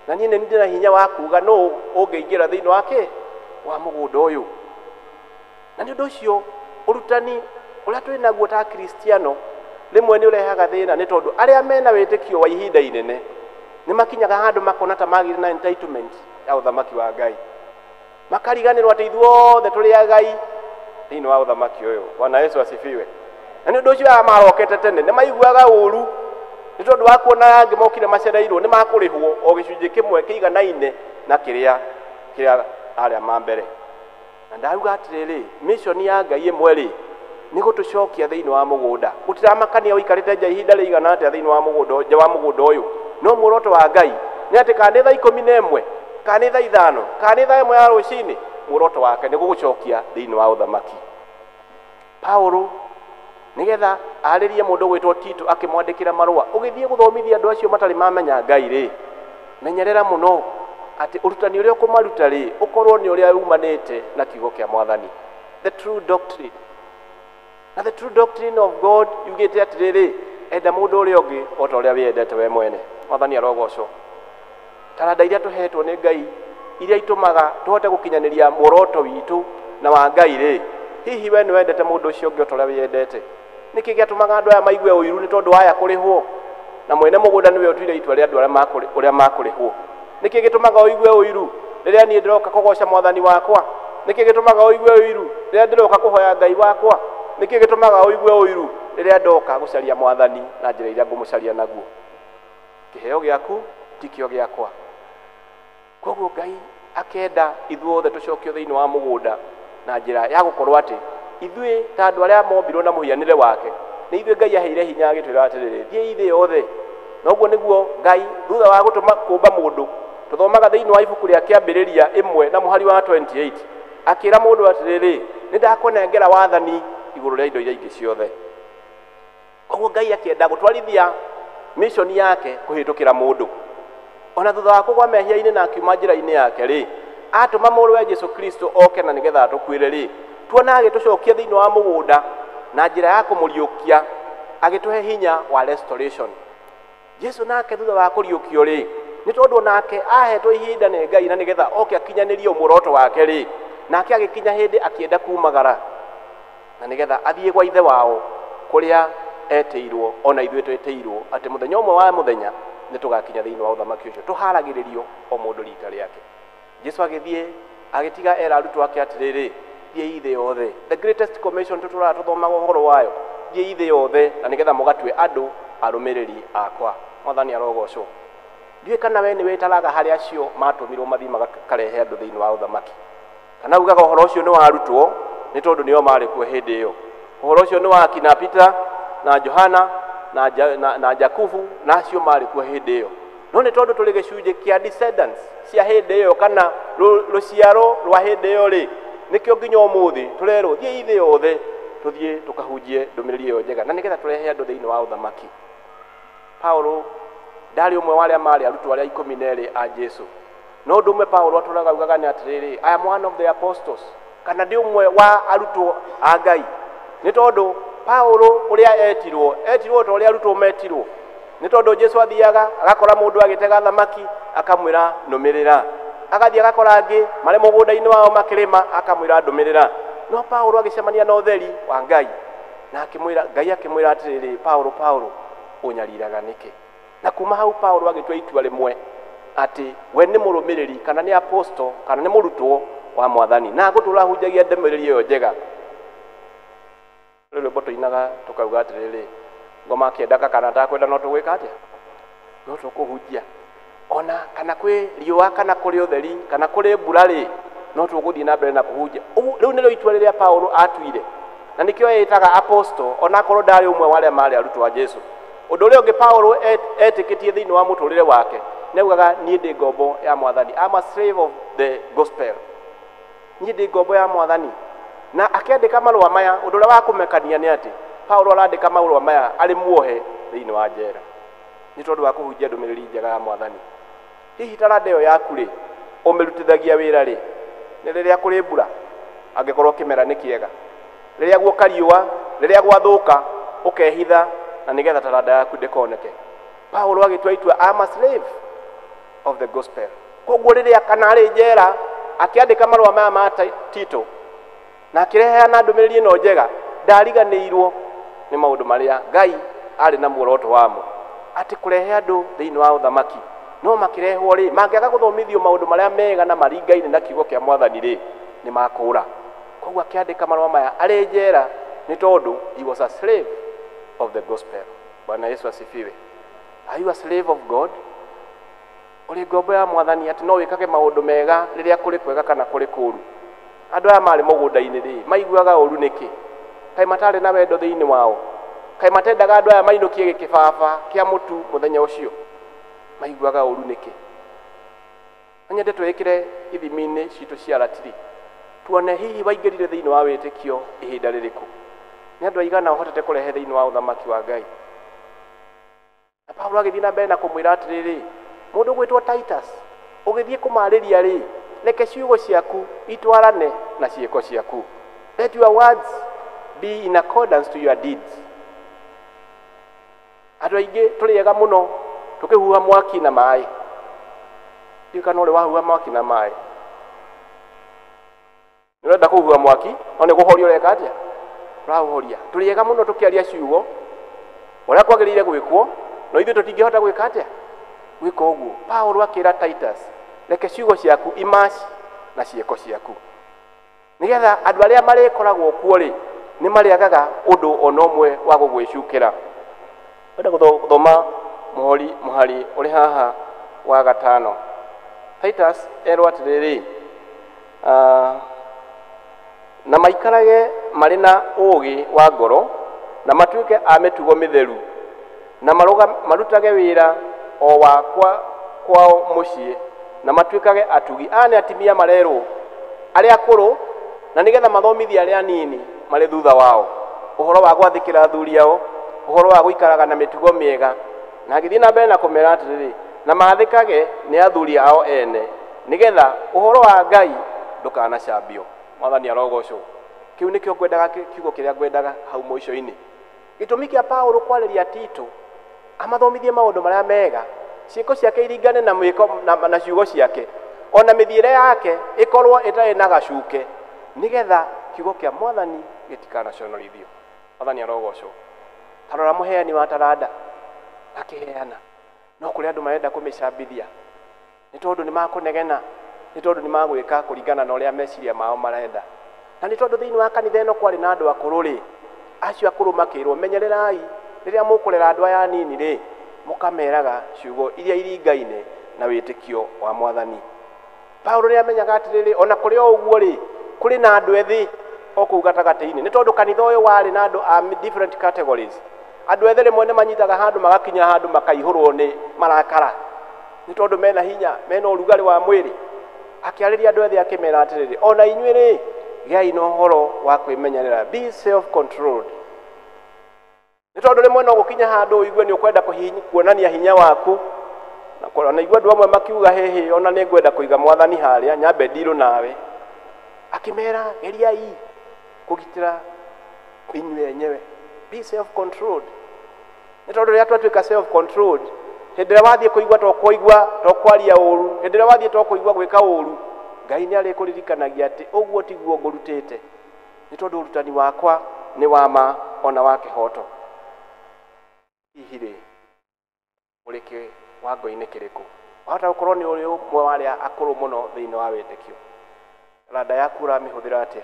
Na niĩ nĩ ndĩna hinya wa kuuga nũ ũngĩingĩra thĩinĩ wake wa mũgũnda ũyũ. Na nĩ ũndũ ũcio ũrutani ũrĩa twĩ naguo ta Akristiano rĩmwe nĩ ũrehaga thĩna, nĩ tondũ arĩa mena wĩtĩkio wa ihinda inene nĩ makinyaga handũ makona ta magĩrĩ na entitlement ya ũthamaki wa Ngai, makariganĩrwo atĩ ithuothe tũrĩ agai thĩinĩ wa ũthamaki ũyũ. Bwana Yesu asifiwe. Na nĩ ũndũ ũcio aya marokete tene nĩ maiguaga ũru nĩ tondũ wa kuona angĩ mokire macereirwo nĩ makũrĩhwo o gĩcunjĩ kĩmwe kĩiganaine na kĩrĩa kĩa arĩa ma mbere. Na ndauga atĩrĩrĩ, mission ya Ngai ĩmwe rĩ nĩ gũtũcokia thĩinĩ wa mũgũnda. Gũtiramakania ũikarĩte nja ihinda rĩigana atĩa thĩinĩ wa mũgũnda, nja wa mũgũnda ũyũ, no muoroto wa Ngai nĩ atĩ kana nĩ thaa 11, kana nĩ thaa 5, kana nĩ thaa 1 ya rũcinĩ, muoroto wake nĩ gũgũcokia thĩinĩ wa ũthamaki. Paulo nĩgetha arĩrie mũndũ gwĩtwo Tito akĩmwandĩkĩra marũa, ũgĩthiĩ gũthomithia andũ acio matarĩ mamenya Ngai rĩ, menyerera mũno atĩ ũrutani ũrĩa ũkũmaruta rĩ ũkorwo nĩ ũrĩa umanĩte na kiugo kĩa Mwathani, the true doctrine. Na the true doctrine of God yugĩte atĩrĩrĩ, enda mũndũ ũrĩa ũngĩ o ta ũrĩa wĩyendete we mwene. Mwathani arogocwo. Taranda iria tũhetwo nĩ Ngai iria itũmaga tũhote gũkinyanĩria muoroto witũ na wa Ngai rĩ, hihi we nĩ wendete mũndũ ũcio ũngĩ o ta ũrĩa wĩyendete? Nĩkĩ gĩatũmaga andũ aya maigue ũiru nĩ tondũ aya kũrĩhwo, na mwene mũgũnda nĩwe ũtuire itua rĩa andũ arĩa ũrĩa makũrĩhwo? Nĩkĩ gĩtũmaga ũigue ũiru rĩrĩa niĩ ndĩroka kũgoca Mwathani wakwa? Nĩkĩ gĩtũmaga ũigue ũiru rĩrĩa ndĩroka kũhoya Ngai wakwa? Nĩkĩ gĩtũmaga ũigue ũiru rĩrĩa ndoka gũcaria Mwathani na njĩra iria ngũmũcaria naguo? Kĩheo gĩaku ti kĩo gĩakwa. Koguo Ngai akenda ithuothe tũcokio thĩinĩ wa mũgũnda na njĩra ya gũkorwo atĩ ithuĩ ta andũ arĩa mombirwo na mũhianĩre wake, nĩ ithuĩ Ngai aheire hinya agĩtwĩra atĩrĩrĩ, thiĩi thĩ yothe. Na ũguo nĩguo Ngai thutha wa gũtũma kũmba mũndũ, tũthomaga thĩinĩ wa ibuku rĩa Kĩambĩrĩria 1 na mũhari wa 28, akĩra mũndũ atĩrĩrĩ, nĩ ndakũnengera wathani igũrũ rĩa indo iria ingĩ ciothe. Koguo Ngai akĩenda gũtwarithia mission yake kũhĩtũkĩra mũndũ. Ona thutha wa kũgwa mehia-inĩ na akiuma njĩra-inĩ yake rĩ, atũma mũrũwe Jesu Kristo oke na nĩgetha atũkuĩre rĩ, tuona agĩtũcokia thĩinĩ wa mũgũnda na njĩra ya kũmũriũkia, agĩtũhe hinya wa restoration. Jesu nake thutha wa kũriũkio rĩ, nĩ tondũ nake ahetwo ihinda nĩ Ngai na nĩgetha oke akinyanĩrie muoroto wake rĩ, nake agĩkinya hĩndĩ akĩenda kumagara na nĩgetha athiĩ gwa ithe wao kũrĩa etĩirwo, ona ithuĩ twĩtĩirwo atĩ mũthenya ũmwe wa mũthenya nĩ tũgakinya thĩinĩ wa ũthamaki ũcio, tũharagĩrĩrio o mũndũ rita rĩake. Jesu agĩthiĩ agĩtiga era arutwo ake atĩrĩrĩ, thiĩi thĩ yothe. The greatest commission tũtũraga tũthomaga ũhoro wayo, thiĩi thĩ yothe na nĩgetha mũgatue andũ arũmĩrĩri akwa. Mwathani arogocwo. Ndiũĩ kana we nĩ wĩtaraga harĩ acio matũmirwo mathiĩ makarehe andũ thĩinĩ wa ũthamaki, kana ugaga ũhoro ũcio nĩ wa arutwo nĩ tondũ nĩo marĩ kuo hĩndĩ ĩyo. Ũhoro ũcio nĩ wa kina Peter na Johana na Jakubu na acio marĩ kuo hĩndĩ ĩyo. No nĩ tondũ tũrĩ gĩcunjĩ kĩa descendants cia hĩndĩ ĩyo kana rũciaro rwa hĩndĩ ĩyo rĩ, nĩkĩo nginya ũmũthĩ tũrerwo thiĩ thĩ yothe tũthiĩ tũkahunjie ndũmĩrĩri ĩyo njega na nĩgetha tũrehe andũ thĩinĩ wa ũthamaki. Paulo ndarĩ ũmwe wa arĩa marĩ arutwo arĩa 12 a Jesu. No ũndũ ũmwe Paulo atũraga augaga nĩ atĩrĩrĩ, I am one of the apostles, kana ndĩ ũmwe wa arutwo a Ngai. Nĩ tondũ Paulo ũrĩa etirwo, etirwo ta ũrĩa arutwo metirwo. Nĩ tondũ Jesu athiaga agakora mũndũ agĩtega thamaki akamwĩra nũmĩrĩra, agathiĩ agakora angĩ marĩ mũgũnda-inĩ wao makĩrĩma akamwĩra ndũmĩrĩra. No Paulo agĩcemania na ũtheri wa Ngai na akĩmwĩra, Ngai akĩmwĩra atĩrĩrĩ, Paulo, Paulo, ũnyariraga nĩkĩ? Na kuma hau Paulo agĩtua itua rĩmwe atĩ we nĩ mũrũmĩrĩri kana nĩ apostle kana nĩ mũrutwo wa Mwathani na agũtũra ahunjagia ndũmĩrĩri ĩyo njega. Rĩu rwĩmbo tũinaga tũkauga atĩrĩrĩ, ngoma akĩenda kana atakwenda no tũgwĩka atĩa? No tũkũhunjia. Ona kana kwĩ riũa kana kũrĩ ũtheri kana kũrĩ mbura rĩ, no tũgũthiĩ na mbere na kũhunjia. Rĩu nĩrĩo itua rĩrĩa Paulo atuire na nĩkĩo etaga apostle onakorwo ndarĩ ũmwe wa arĩa marĩ arutwo a Jesu. Ũndũ ũrĩa ũngĩ Paulo etĩkĩtie thĩinĩ wa mũtũrĩre wake nĩ augaga niĩ ndĩ ngombo ya Mwathani, I'm a slave of the gospel. Niĩ ndĩ ngombo ya Mwathani. Na akĩandĩka marũa maya, ũndũ ũrĩa wa kũmekania nĩ atĩ Paulo arandĩka marũa maya arĩ muohe thĩinĩ wa njera nĩ tondũ wa kũhunjia ndũmĩrĩri njega ya Mwathani. Hihi taranda ĩyo yaku rĩ, ũmĩrutithagia wĩra rĩ? Nĩ rĩrĩa kũrĩ mbura, angĩkorwo kĩmera nĩ kĩega, rĩrĩa guoka riũa, rĩrĩa gwathũka, ũkehitha na nĩgetha taranda yaku ndĩkoneke. Paulo agĩtua itua, I'm a slave of the gospel. Koguo rĩrĩa kana arĩ njera akĩandĩka marũa maya ma Tito na akĩreheana ndũmĩrĩri ĩno njega, ndariganĩirwo nĩ maũndũ marĩa Ngai arĩ na muoroto wamo, atĩ kũrehe andũ thĩinĩ wa ũthamaki. No makĩrehwo rĩ, mangĩaga gũthomithio maũndũ marĩa mega na maringaine na kiugo kĩa Mwathani rĩ, nĩ makũra. Koguo akĩandĩka marũa maya arĩ njera nĩ tondũ he was a slave of the gospel. Bwana Yesu asifiwe. Are you a slave of God? Ũrĩ ngombo ya Mwathani atĩ no wĩkage maũndũ mega rĩrĩa kũrĩ kwega kana kũrĩ kũũru. Andũ aya marĩ mũgũnda-inĩ rĩ, maiguaga ũru nĩkĩ? Kaĩ matarĩ na wendo thĩinĩ wao? Kaĩ matendaga andũ aya mainũkie gĩkĩbaba kĩa mũtu mũthenya ũcio? Maiguaga ũru nĩkĩ? Nyende twĩkĩre ithimi-inĩ citũ cia ratiri, tuone hihi waingĩrire thĩinĩ wa wĩtĩkio ihinda rĩrĩkũ. Nĩ andũ aigana ũhotete kũrehe thĩinĩ wa ũthamaki wa Ngai? Na Paulo agĩthiĩ na mbere na kũmwĩra atĩrĩrĩ, mũndũ ũgwĩtwo Titus, ũgĩthiĩ kũmarĩria rĩ, reke ciugo ciaku itwarane na ciĩko ciaku. Let your words be in accordance to your deeds. Andũ aingĩ tũrĩega mũno tũkĩhuha mwaki na maĩ. Ndiũĩ kana ũrĩ wahuha mwaki na maĩ. Nĩ ũrenda kũhuha mwaki, no nĩ kũhoria ũreka atĩa? Ũraũhoria. Tũrĩega mũno tũkĩaria ciugo ũrĩa kwagĩrĩire gwĩkwo, no ithuĩ tũtingĩhota gwĩka atĩa? Gwĩka ũguo. Paulo akĩra Titus, reke ciugo ciaku imaci na ciĩko ciaku, nĩgetha andũ arĩa marĩkoragwo kuo rĩ, nĩ marĩagaga ũndũ ona ũmwe wa gũgwĩcukĩra. Wenda gũthoma mũhari ũrĩ haha wa 5. Titus erwo atĩrĩrĩ, na maikarage marĩ na ũũgĩ wa ngoro na matuĩke a mĩtugo mĩtheru na marutage wĩra o wa kwao mũciĩ na matuĩkage atugi. Aya nĩ atumia marerwo arĩa akũrũ, na nĩgetha mathomithie arĩa anini marĩ thutha wao ũhoro wa gwathĩkĩra athuri ao, ũhoro wa gũikaraga na mĩtugo mĩega. Na agĩthiĩ na mbere na kũmera atĩrĩrĩ, na maathĩkage nĩ athuri ao ene, nĩgetha ũhoro wa Ngai ndũkanacambio. Mwathani arogocwo. Kĩu nĩkĩo ngwendaga, kiugo kĩrĩa ngwendaga hau mũico-inĩ. Gĩtũmi kĩa Paulo kwarĩria Tito amathomithie maũndũ marĩa mega, ciĩko ciake iringane na mwĩko na ciugo ciake, ona mĩthiĩre yake ĩkorwo ĩtarĩ na gacuke, nĩgetha kiugo kĩa Mwathani gĩtikanaconorithio. Mwathani arogocwo. Ta rora mũheani wa taranda akĩheana, no kũrĩ andũ marenda kũmĩcambithia nĩ tondũ nĩ makũnegena, nĩ tondũ nĩ magwĩka kũringana na ũrĩa meciria mao marenda. Na nĩ tondũ thĩinĩ wa kanitha ĩno kwarĩ na andũ akũrũ rĩ, acio akũrũ makĩrwo, menyererai rĩrĩa mũkũrera andũ aya anini rĩ, mũkameraga ciugo iria iringaine na wĩtĩkio wa mwathani. Paulo nĩ amenyaga atĩrĩrĩ, ona kũrĩ o ũguo rĩ, kũrĩ na andũ ethĩ o kũu gatagatĩ-inĩ, nĩ tondũ kanitha ũyũ warĩ na andũ a different categories. Andũ ethĩ rĩmwe nĩ manyitaga handũ magakinya handũ makaihũrwo nĩ marakara, nĩ tondũ mena hinya, mena ũrugarĩ wa mwĩrĩ. Akĩarĩria andũ ethĩ akĩmera atĩrĩrĩ, ona inyuĩ rĩ, gĩai na ũhoro wa kwĩmenyerera, be self controlled. Nĩ tondũ rĩmwe no gũkinya handũ ũigue nĩ ũkwenda kuonania hinya waku, na na igua andũ amwe makiuga hĩhĩ, ona nĩ ngwenda kũiga mwathani harĩa nyambe ndirũ nawe. Akĩmera geriai kũgitĩra inyuĩ enyewe, be self controlled. Nĩ tondũ rĩrĩa twatuĩka self controlled, hĩndĩ ĩrĩa wathiĩ kũigua to kũigua to kwaria ũru, hĩndĩ ĩrĩa wathiĩ to kũigua gwĩka ũru, Ngai nĩ arĩkũririkanagia atĩ ũguo tiguo ngũrutĩte, nĩ tondũ ũrutani wakwa nĩ wa ma ona wa kĩhoto. Hihi rĩ, ũrĩ kĩwango-inĩ kĩrĩkũ? Wahota gũkorwo nĩ ũrĩ ũmwe wa arĩa akũrũ mũno thĩinĩ wa wĩtĩkio. Taranda yaku ũramĩhũthĩra atĩa?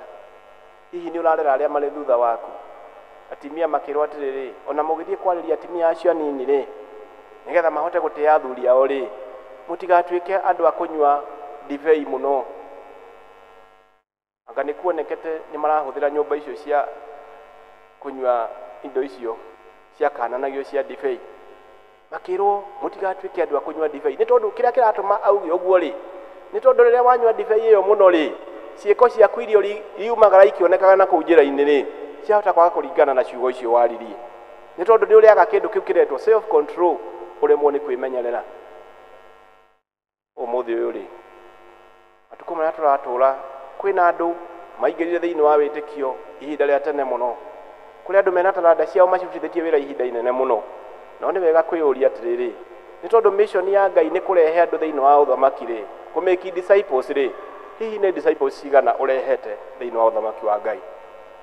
Hihi nĩ ũrarera arĩa marĩ thutha waku? Atimia makĩrwo atĩrĩrĩ, ona mũgĩthiĩ kwarĩria atimia acio anini rĩ, nĩgetha mahote gũtĩa athuri ao rĩ, mũtigatuĩke andũ a kũnyua ndibei mũno. Anga nĩ kuonekete nĩ marahũthĩra nyũmba icio cia kũnyua indo icio ciakananagio cia ndibei. Makĩrwo mũtigatuĩke andũ a kũnyua ndibei, nĩ tondũ kĩrĩa kĩratũma auge ũguo rĩ, nĩ tondũ rĩrĩa wanyua ndibei ĩyo mũno rĩ, ciĩko ciaku iria iumagara ikĩonekaga na kũu njĩra-inĩ rĩ, ciahota kwaga kũringana na ciugo icio waririe, nĩ tondũ nĩ ũrĩaga kĩndũ kĩu kĩretwo self control, ũremwo nĩ kwĩmenyerera. Ũmũthĩ ũyũ rĩ, matukũ marĩa tũratũra, kwĩna andũ maingĩrire thĩinĩ wa wĩtĩkio ihinda rĩa tene mũno. Kũrĩ andũ mena taranda ciao macirutithĩtie wĩra ihinda inene mũno. No nĩ wega kwĩyũria atĩrĩrĩ, nĩ tondũ mission ya Ngai nĩ kũrehe andũ thĩinĩ wa ũthamaki rĩ, kũ make disciples rĩ, hihi nĩ disciples cigana ũrehete thĩinĩ wa ũthamaki wa Ngai?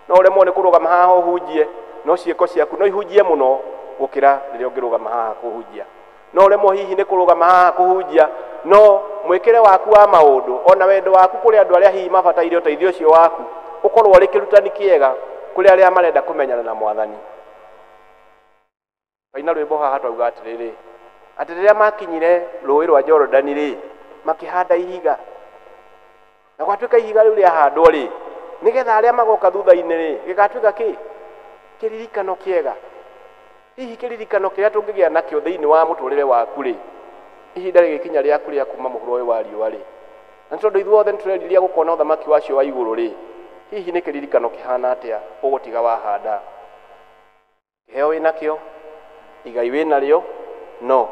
No ũremwo nĩ kũrũgama haha ũhunjie, no ciĩko ciaku no ihunjie mũno gũkĩra rĩrĩa ũngĩrũgama haha kũhunjia. No ũremwo hihi nĩ kũrũgama haha kũhunjia, no mwĩkĩre waku wa maũndũ ona wendo waku kũrĩ andũ arĩa hihi mabataire ũteithio ũcio waku ũkorwo ũrĩ kĩrutani kĩega kũrĩ arĩa marenda kũmenyana na mwathani. Twaina rwĩmbo haha twauga atĩrĩrĩ, atĩ rĩrĩa makinyire rũĩ rwa Jorodani rĩ, makĩhanda ihiga, na gwatuĩka ihiga rĩu rĩahandwo rĩ, nĩgetha arĩa magoka thutha-inĩ rĩ, gĩgatuĩka kĩ? Kĩririkano kĩega. Hihi kĩririkano kĩrĩa tũngĩgĩa nakĩo thĩinĩ wa mũtũrĩre waku rĩ, ihinda rĩgĩkinya rĩaku rĩa kuma mũhuro ũyũ wa riũa rĩ, na nĩ tondũ ithuothe nĩ tũrerirĩria gũkona ũthamaki wacio wa igũrũ rĩ, hihi nĩ kĩririkano kĩhana atĩa ũgũtiga wahanda? Kĩheo wĩnakĩo, igai wĩnarĩo, no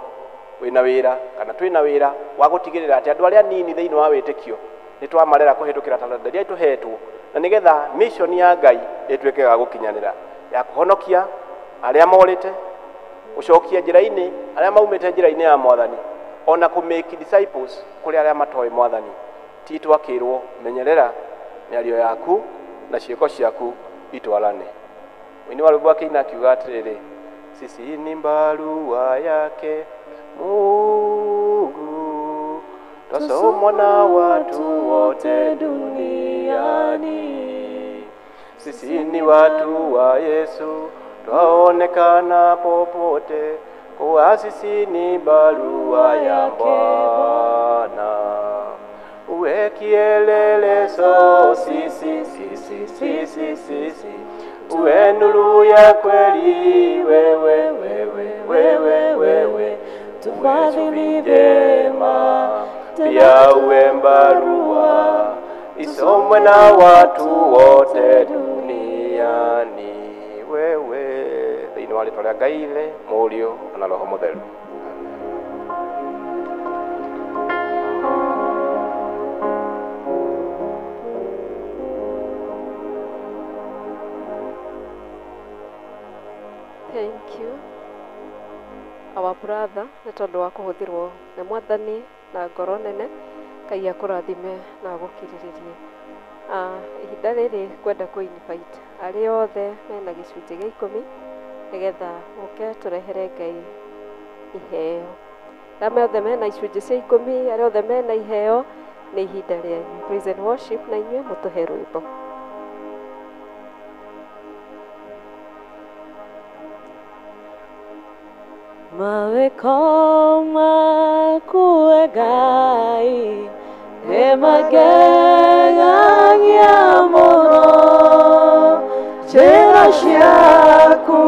wĩna wĩra kana twĩna wĩra wa gũtigĩrĩra atĩ andũ arĩa anini thĩinĩ wa wĩtĩkio nĩ twamarera kũhĩtũkĩra taranda iria tũhetwo, na nĩgetha mission ya Ngai ĩtuĩke ya gũkinyanĩra, ya kũhonokia arĩa morĩte, gũcokia njĩra-inĩ arĩa maumĩte njĩra-inĩ ya mwathani, ona kũ make disciples kũrĩ arĩa matoĩ mwathani. Ti twakĩrwo menyerera mĩario yaku na ciĩko ciaku itwarane. Mũini wa rwĩmbo akĩina akiuga atĩrĩrĩ, sisi ni barua yake Mungu, twasomwa na watu wote duniani. Sisi ni watu wa Yesu, twaonekana popote, kuwa sisi ni barua ya Bwana. Uwe kielelezo sisi, sisi, sisi, sisi, uwe nuru ya kweli, wewe, wewe, wewe, wewe, Tufadhili vyema, pia uwe barua isomwe na watu wote duniani. Wewe thĩinĩ wa rĩtwa rĩa Ngai Ithe, Mũriũ na Roho Mũtheru. Thank you, our brother, nĩ tondũ wa kũhũthĩrwo nĩ mwathani na ngoro nene. Ngai akũrathime na agũkirĩrĩrie. Ihinda rĩrĩ ngwenda kũ invite arĩa othe mena gĩcunjĩ gĩa ikũmi nĩgetha ũke tũrehere Ngai iheo. Arĩa othe mena icunjĩ cia ikũmi, arĩa othe mena iheo, nĩ ihinda rĩanyu. Praise and worship na inyuĩ mũtũhe rwĩmbo. Mawĩko maku Ngai nĩmangegagia mũno, njĩra ciaku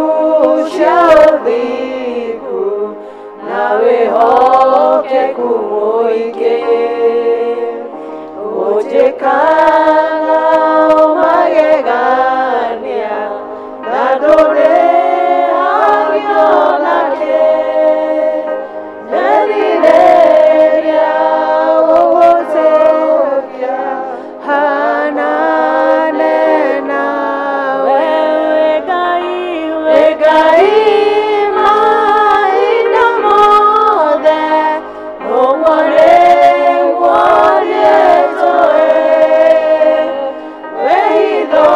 cia ũthingu na wĩhokeku mũingĩ. Ũnjĩkaga ũmagegania na ndũrĩhagio nakĩ. Nderirĩria gũgũtũũria hanane nawe. Ngai, wĩ Ngai mahinda mothe, ũguo nĩguo niĩ njũĩ. Wĩhitho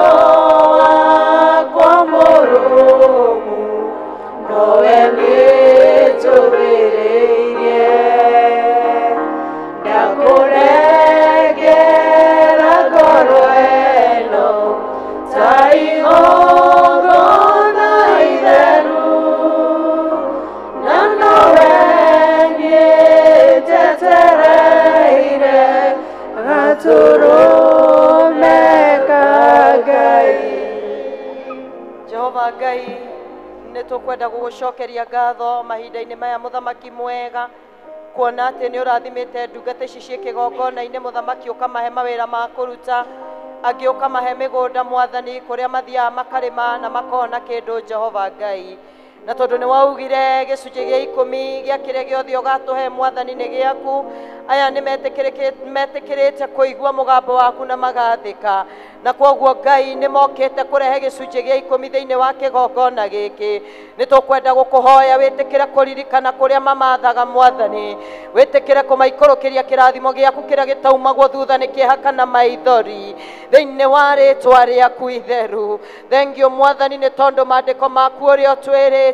wakwa mũrũmu, nowe niĩ njũmĩrĩirie. Ndakũnengera ngoro ĩno ta igongona itheru, na nowe niĩ njetereire gatũrũme ka Ngai. Jehova Ngai, nĩ tũkwenda gũgũcokeria ngatho mahinda-inĩ maya, mũthamaki mwega, kuona atĩ nĩ ũrathimĩte ndungata ici ciĩ kĩgongona-inĩ, mũthamaki, ũkamahe mawĩra ma kũruta, angĩ ũkamahe mĩgũnda, mwathani, kũrĩa mathiaga makarĩma na makona kĩndũ, Jehova Ngai. Na tondũ nĩ waugire gĩcunjĩ gĩa 10 gĩa kĩrĩa gĩothe ũgatũhe, mwathani, nĩ gĩaku, aya nĩ metĩkĩrĩte kũigua mũgambo waku na magathĩka, na kwoguo Ngai nĩ mokĩte kũrehe gĩcunjĩ gĩa 10 thĩinĩ wa kĩgongona gĩkĩ. Nĩ tũkwenda gũkũhoya wĩtĩkĩre kũririkana kũrĩa mamathaga, mwathani, wĩtĩkĩre kũmaikũrũkĩria kĩrathimo gĩaku kĩrĩa gĩtaumagwo thutha nĩ kĩeha kana maithori, thĩinĩ wa rĩtwa rĩaku itheru. Thengio, mwathani, nĩ tondũ maandĩko maku ũrĩa ũtwĩrĩte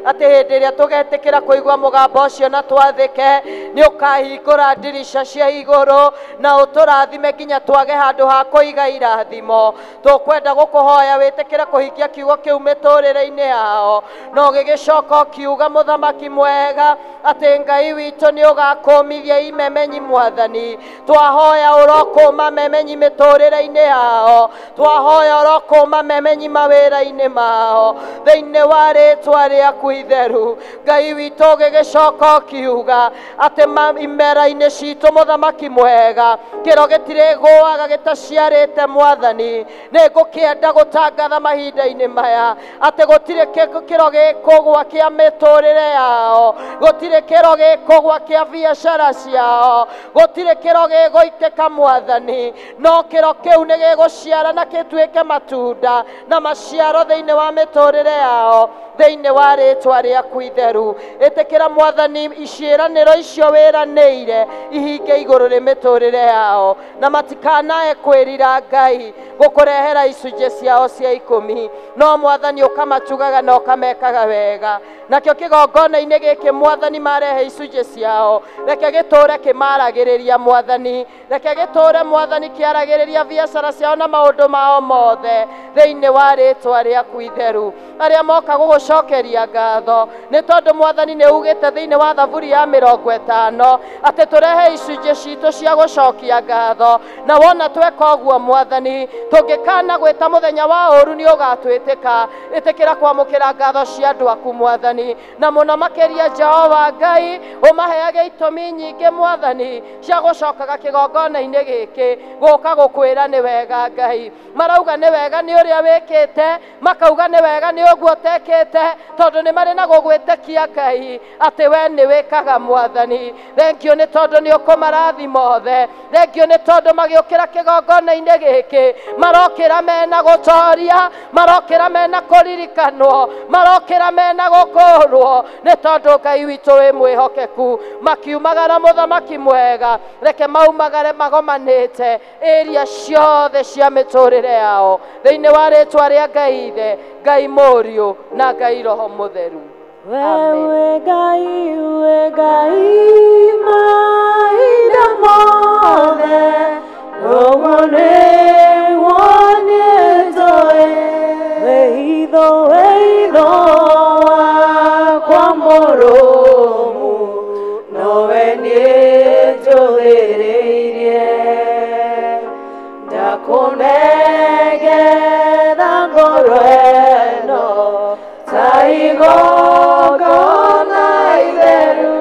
atĩ hĩndĩ ĩrĩa tũgetĩkĩra kũigua mũgambo ũcio na twathĩke, nĩ ũkahingũra ndirica cia igũrũ na ũtũrathime nginya twage handũ ha kũiga irathimo. Tũkwenda gũkũhoya wĩtĩkĩre kũhingia kiugo kĩu mĩtũrĩre-inĩ yao, na ũgĩgĩcoka ũkiuga, mũthamaki mwega, atĩ Ngai witũ nĩ ũgakũmithia imemenyi. Mwathani, twahoya ũrokũma memenyi mĩtũrĩre-inĩ yao, twahoya ũrokũma memenyi mawĩra-inĩ mao, thĩinĩ wa rĩtwa rĩaku itheru. Ngai witũ, ũgĩgĩcoka ũkiuga atĩ imera-inĩ citũ, mũthamaki mwega, kĩro gĩtirĩgũaga gĩtaciarĩte. Mwathani, nĩ ngũkĩenda gũtangatha mahinda-inĩ maya atĩ gũtirĩ kĩro gĩkũgwa kĩa mĩtũrĩre yao, gũtirĩ kĩro gĩkũgwa kĩa biacara ciao, gũtirĩ kĩro gĩgũitĩka, mwathani, no kĩro kĩu nĩ gĩgũciara na gĩtuĩke matunda na maciaro thĩinĩ wa mĩtũrĩre yao, thĩinĩ wa rĩtwa rĩaku itheru. Ĩtĩkĩra, mwathani, ciĩranĩro icio wĩranĩire ihinge igũrũ rĩ mĩtũrĩre yao, na matikanae kwĩrira, Ngai, gũkũrehera icunjĩ ciao cia 10, no mwathani, ũkamatugaga na ũkamekaga wega. Nakĩo kĩgongona-inĩ gĩkĩ, mwathani, marehe icunjĩ ciao, reke gĩtũre kĩmaragĩrĩria, mwathani, reke gĩtũre, mwathani, kĩaragĩrĩria biacara ciao na maũndũ mao mothe, thĩinĩ wa rĩtwa rĩaku itheru. Arĩa moka gũgũcokeria ngatho nĩ tondũ, mwathani, nĩ ugĩte thĩinĩ wa Thaburi ya 50 atĩ tũrehe icunjĩ citũ cia gũcokia ngatho, na wona tweka ũguo, mwathani, tũngĩkana gwĩta mũthenya wa ũru nĩ ũgatwĩtĩka. Ĩtĩkĩra kwamũkĩra ngatho cia andũ aku, mwathani, na mũno makĩria, Jehova Ngai, ũmaheage itũmi nyingĩ, mwathani, cia gũcokaga kĩgongona-inĩ gĩkĩ gũka gũkwĩra nĩ wega. Ngai, marauga nĩ wega nĩ ũrĩa wĩkĩte, makauga nĩ wega nĩ ũguo ũtekĩte, tondũ nĩ marĩ na gũgwĩtĩkia, Ngai, atĩ we nĩ wĩkaga. Mwathani, thengio nĩ tondũ nĩ ũkũmarathima othe. Thengio nĩ tondũ magĩũkĩra kĩgongona-inĩ gĩkĩ marokĩra mena gũtoria, marokĩra mena kũririkanwo, marokĩra mena gũkũrwo, nĩ tondũ Ngai witũ wĩ mwĩhokeku. Makiumagara, mũthamaki mwega, reke maumagare magomanĩte ĩria ciothe cia mĩtũrĩre yao, thĩinĩ wa rĩtwa rĩa Ngai Ithe, Ngai Mũriũ na Ngai Roho Mũtheru. Wewe Ngai, we Ngai mahinda mothe, ũguo nĩguo niĩ njũĩ. Wĩitho, wĩitho wakwa mũrũmu. ngoro ĩno ta igongona itheru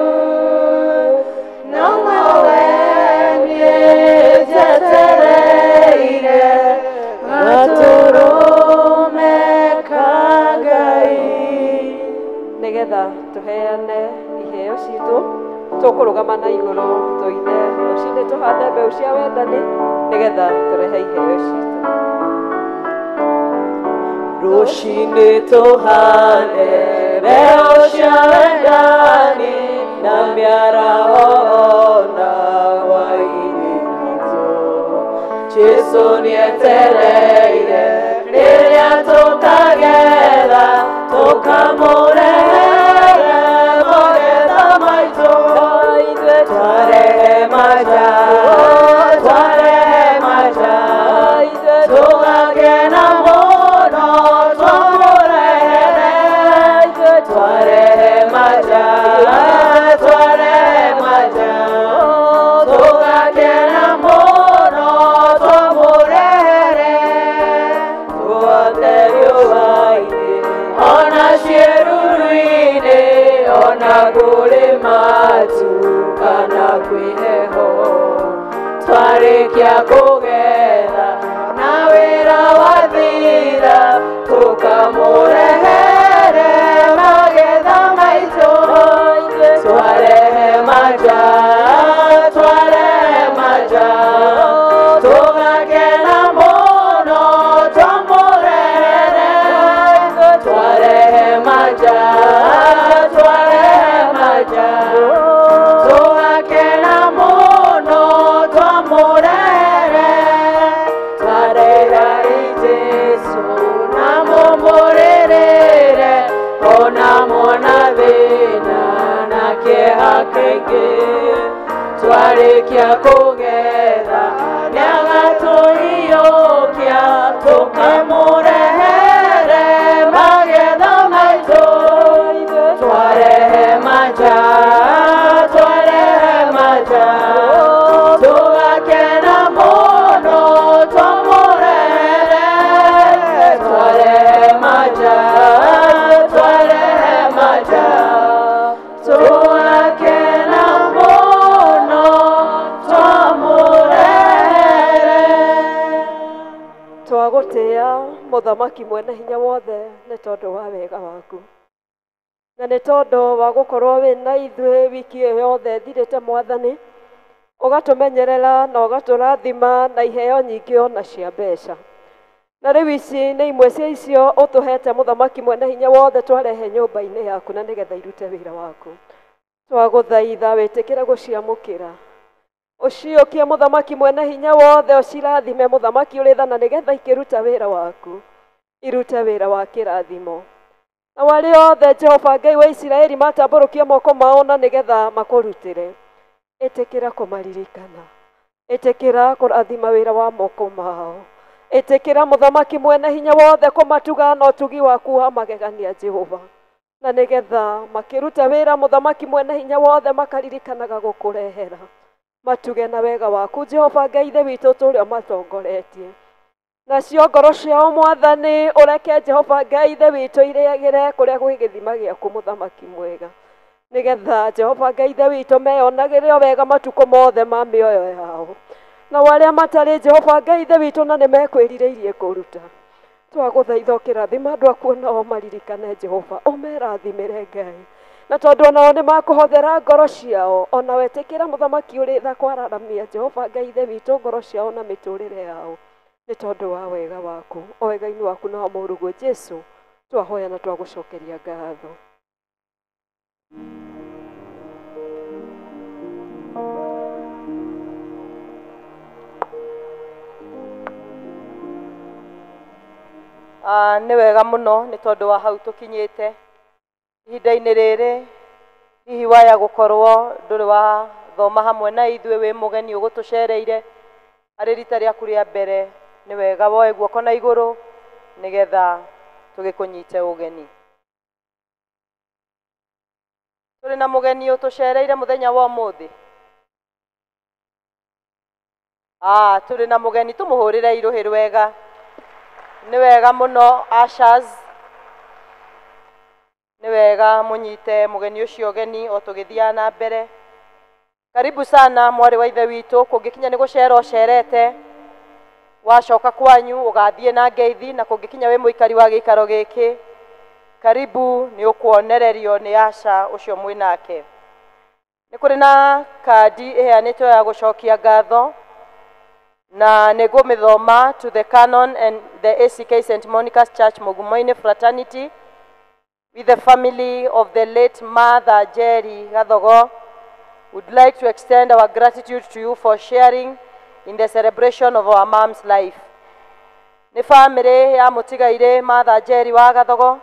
no nowe niĩ njetereire gatũrũme ka Ngai. Nĩgetha tũheane iheo citũ tũkũrũgama na igũrũ tũine rũcinĩ tũhande mbeũ cia wendani nĩgetha tũrehe iheo citũ. Rũcinĩ tũhande mbeũ cia wendani na mĩaraho na hwaĩ-inĩ witũ. Jesũ nĩetereire rĩrĩa tũkagetha tũkamũrehere magetha maitũ. Twarehe maja, twarehe maja, tũgakena mũno twamũrehere. Twarehe maja, twarehe maja, tũgakena mũno twamũrehere. Tuothe riũa-inĩ ona ciĩruru-inĩ ona kũrĩ matu kana kwĩ heho twarĩkia kũgetha na wĩra wathira tũkamũrehere magetha maitũ. Twarehe maja, twarehe maja, tũgakena mũno twamũrehere. Twarehe maja, twarehe maja, tũgakena mũno twamũrehere. Twarehe Jesũ na mũmũrĩrĩre ona mona thĩna na kĩeha kĩingĩ. Twarĩkia kũgetha nĩagatũiyũkia tũkamũrehere magetha maitũ. Twarehe maja, twarehe maja, tũgakena mũno twamũrehere. Twarehe maja, twarehe maja, tũgakena mũno twamũrehere. Twagũtĩĩa mũthamaki mwene hinya wothe nĩ tondũ wa wega waku na nĩ tondũ wa gũkorwo wĩ na ithuĩ wiki ĩyo yothe ĩthirĩte Mwathani, ũgatũmenyerera na ũgatũrathima na iheo nyingĩ ona cia mbeca. Na rĩu ici nĩ imwe cia icio ũtũhete mũthamaki mwene hinya wothe twarehe nyũmba-inĩ yaku na nĩgetha irute wĩra waku. Twagũthaitha wĩtĩkĩre gũciamũkĩra, ũciũkie mũthamaki mwene hinya wothe, ũcirathime mũthamaki ũrĩ tha na nĩgetha ikĩruta wĩra waku, irute wĩra wa kĩrathimo. Na arĩa othe Jehova Ngai wa Isiraeli matambũrũkia moko mao na nĩgetha makũrutĩre, ĩtĩkĩra kũmaririkana, ĩtĩkĩra kũrathima wĩra wa moko mao, ĩtĩkĩra mũthamaki mwene hinya wothe kũmatuga na ũtugi waku wa magegania Jehova, na nĩgetha makĩruta wĩra mũthamaki mwene hinya wothe makaririkanaga gũkũrehera matuge na wega waku Jehova Ngai Ithe witũ tũrĩa matongoretie. Nacio ngoro ciao Mwathani ũreke Jehova Ngai Ithe witũ irĩagĩre kũrĩa gwĩ gĩthima gĩaku mũthamaki mwega, nĩgetha Jehova Ngai Ithe witũ meyonagĩre o wega matukũ mothe ma mĩoyo yao. Na arĩa matarĩ Jehova Ngai Ithe witũ na nĩmekwĩrirĩirie kũruta, twagũthaitha ũkĩrathima andũ aku nao maririkane Jehova, ũmerathimĩre Ngai, na tondũ onao nĩmakũhothera ngoro ciao, ona wetĩkĩra mũthamaki ũrĩ tha kwararamia Jehova Ngai Ithe witũ ngoro ciao na mĩtũrĩre yao nĩ tondũ wa wega waku, o wega-inĩ waku na wa mũrũguo Jesũ twahoya na twagũcokeria ngatho. Nĩ wega mũno nĩ tondũ wa hau tũkinyĩte ihinda-inĩ rĩrĩ. Hihi waya gũkorwo ndũrĩ wathoma hamwe na ithuĩ, wĩ mũgeni ũgũtũcereire arĩ rita rĩaku rĩa mbere, nĩ wega woe guoko na igũrũ nĩgetha tũgĩkũnyite ũgeni. Tũrĩ na mũgeni ũtũcereire mũthenya wa ũmũthĩ. Tũrĩ na mũgeni, tũmũhũrĩre irũhĩ rwega. Nĩ wega mũno ushers, nĩ wega mũnyite mũgeni ũcio ũgeni o tũgĩthiaga na mbere. Karibu sana mwarĩ wa ithe witũ, kũngĩkinya nĩ gũcera ũcerete, wacoka kwanyu ũgathiĩ na ngeithi, na kũngĩkinya wĩ mũikari wa gĩikaro gĩkĩ, karibu nĩ ũkuonererio nĩ Asha ũcio mwĩnake. Nĩ kũrĩ na kandi ĩheanĩtwo ya gũcokia ngatho, na nĩ ngũmĩthoma to the Canon and the ACK St. Monica's Church Mugumoini Fraternity with the family of the late Mother Jerry Gathogo. Would like to extend our gratitude to you for sharing in the celebration of our mom's life. Nĩ famĩlĩ ya mũtigairĩ Mother Jerry wa Gathogo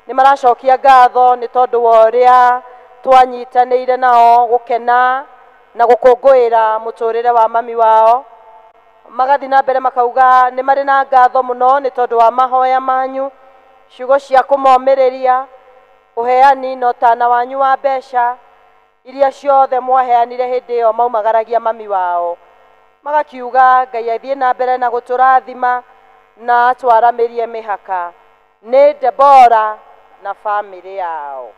nĩ maracokia ngatho nĩ tondũ wa ũrĩa twanyitanĩire nao gũkena na gũkũngũĩra mũtũrĩre wa mami wao. Magathiĩ na mbere makauga nĩ marĩ na ngatho mũno nĩ tondũ wa mahoya manyu, ciugo cia kũmomĩrĩria, ũheani na ũtana wanyu wa mbeca iria ciothe mwaheanire hĩndĩ ĩyo maumagaragia mami wao. Magakiuga Ngai athiĩ na mbere na gũtũrathima na atwaramĩrie mĩhaka. Nĩ Debora na famĩlĩ yao.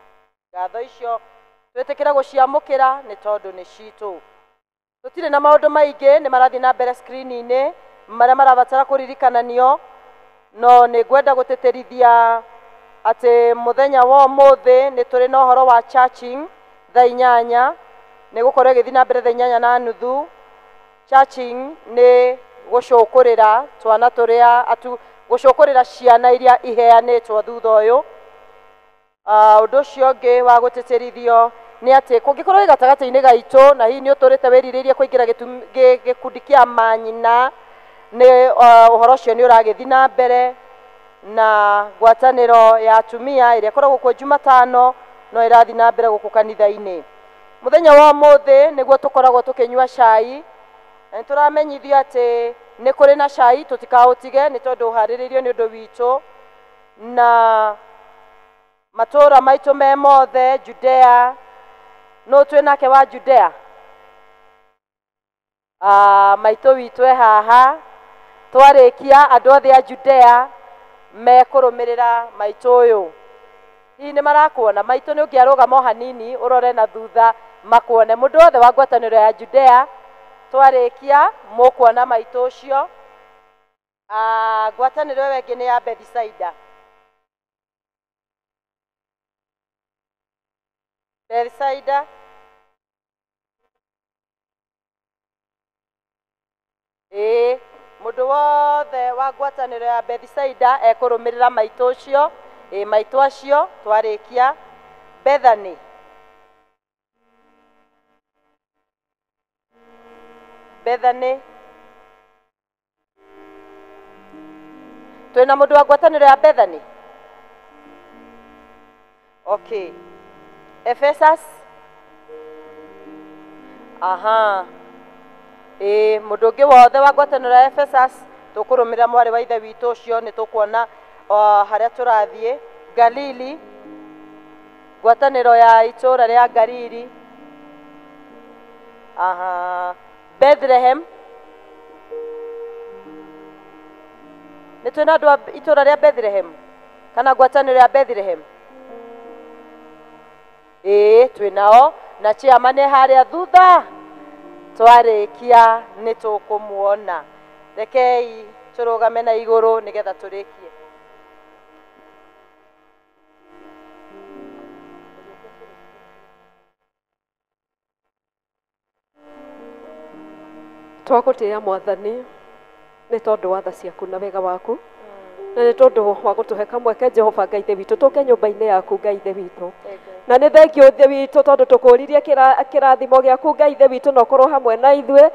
Ngatho icio twĩtĩkĩra gũciamũkĩra nĩ tondũ nĩ citũ. Tũtirĩ na maũndũ maingĩ, nĩ marathiĩ na mbere screen-inĩ marĩa marabatara kũririkananio, no nĩ ngwenda gũtĩtĩrithia atĩ mũthenya wa ũmũthĩ nĩ tũrĩ na ũhoro wa churching thaa 8, nĩ gũkorwo ĩgĩthiĩ na mbere thaa 8:30. Churching nĩ gũcũkũrĩra twana tũrĩa atu gũcũkũrĩra ciana iria iheanĩtwo thutha ũyũ. Ũndũ ũcio ũngĩ wa gũtĩtĩrithio nĩ atĩ kũngĩkorwo wĩ gatagatĩ-inĩ gaitũ na hihi nĩ ũtũrĩte wĩrirĩirie kũingĩra gĩkundi kĩa manyina, nĩ ũhoro ũcio nĩ ũragĩthiĩ na mbere, na ngwatanĩro ya atumia ĩrĩa ĩkoragwo kuo Jumatano no ĩrathiĩ na mbere gũkũ kanitha-inĩ. Mũthenya wa ũmũthĩ nĩguo tũkoragwo tũkĩnyua cai, na nĩtũramenyithio atĩ nĩ kũrĩ na cai, tũtikaũtige nĩ tondũ ũharĩrĩirio nĩ ũndũ witũ, na matũra maitũ me mothe Judea, no twĩ nake wa Judea, maitũ witũ e haha, twarĩkia andũ othe a Judea mekũrũmĩrĩra maitũ ũyũ. Hihi nĩ marakuona maitũ, nĩ ũngĩarũgama o hanini ũrore na thutha makuone. Mũndũ wothe wa ngwatanĩro ya Judea twarĩkia mũkuona maitũ ũcio. Ngwatanĩro ĩyo ĩngĩ nĩ ya Bethisaida. Bethisaida ĩĩ, mũndũ wothe wa ngwatanĩro ya Bethisaida ekũrũmĩrĩra maitũ ũcio, ĩĩ maitũ acio twarĩkia. Bethany, Bethany, twĩna mũndũ wa ngwatanĩro ya Bethany? Okay. Ephesus? Aha. Ĩĩ, mũndũ ũngĩ wothe wa ngwatanĩro ya Ephesus tũkũrũmĩrĩra mwarĩ wa ithe witũ ũcio, nĩ tũkuona harĩa tũrathiĩ. Galili, ngwatanĩro ya itũũra rĩa Galili. Aha. Bethlehem, nĩ twĩna andũ a itũũra rĩa Bethlehem kana ngwatanĩro ya Bethlehem? Ĩĩ, twĩ nao na chairman harĩa thutha. Twarĩkia nĩ tũkũmuona. Rekei tũrũgame na igũrũ nĩgetha tũrĩkie. Twagũtĩĩa Mwathani nĩ tondũ wa tha ciaku na wega waku, na nĩ tondũ wa gũtũhe kamweke Jehova Ngai Ithe witũ tũke nyũmba-inĩ yaku Ngai Ithe witũ. Na nĩ thengio Ithe witũ tondũ tũkũririe kĩrathimo gĩaku Ngai Ithe witũ na ũkorwo hamwe na ithuĩ,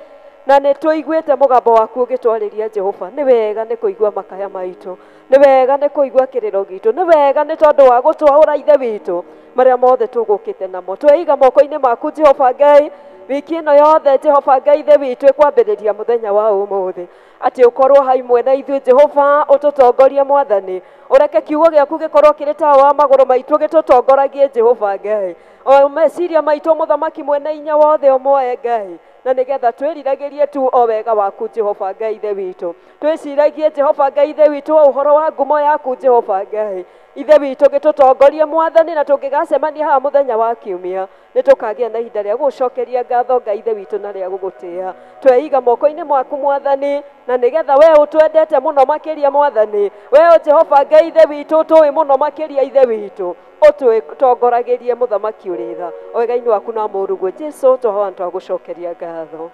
na nĩ tũiguĩte mũgambo waku ũgĩtwarĩria Jehova. Nĩ wega nĩ kũigua makaya maitũ, nĩ wega nĩ kũigua kĩrĩro gitũ, nĩ wega nĩ tondũ wa gũtwaũra Ithe witũ marĩa mothe tũgũkĩte namo. Tweiga moko-inĩ maku Jehova Ngai wiki ĩno yothe Jehova Ngai Ithe witũ ĩkwambĩrĩria mũthenya wa ũmũthĩ, atĩ ũkorwo hamwe na ithuĩ Jehova, ũtũtongorie Mwathani, ũreke kiugo gĩaku gĩkorwo kĩrĩ tawa wa magũrũ maitũ gĩtũtongoragie Jehova Ngai, o meciria maitũ mũthamaki mwene inya wothe ũmoe Ngai, Na nĩgetha twĩriragĩrie tu o wega waku Jehova Ngai Ithe witũ. Twĩciragie Jehova Ngai Ithe witũ o ũhoro wa ngumo yaku Jehova Ngai Ithe witũ. Gĩtũtongorie Mwathani, na tũngĩgacemania haha mũthenya wa kiumia nĩ tũkagĩa na ihinda rĩa gũgũcokeria ngatho Ngai Ithe witũ na rĩa gũgũtĩĩa. Tweiga moko-inĩ mwaku Mwathani, na nĩgetha we ũtwendete mũno makĩria Mwathani, we Jehova Ngai Ithe witũ tũĩ mũno makĩria Ithe witũ, ũtũtongoragĩrie mũthamaki ũrĩ tha. Wega-inĩ waku na mũrũguo Jesu twahoya twagũcokeria ngatho.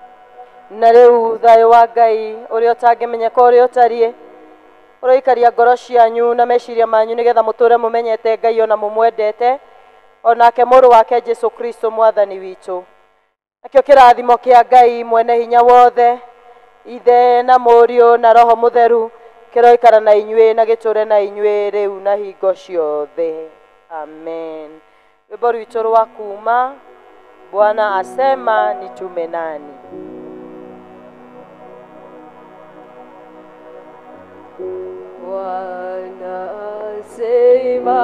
Na rĩu thayũ wa Ngai ũrĩa ũtangĩmenyeka ũrĩa ũtariĩ ũroikaria ngoro cianyu na meciria manyu nĩgetha mũtũre mũmenyete Ngai ona mũmwendete, onake mũrũ wake Jesu Kristo Mwathani witũ. Nakĩo kĩrathimo kĩa Ngai mwene hinya wothe, Ithe na Mũriũ na Roho Mũtheru, kĩroikara na inyuĩ na gĩtũre na inyuĩ rĩu na hingo ciothe. Amen. Rwĩmbo rwitũ rwa kuma Bwana asema nitume nani. Bwana asema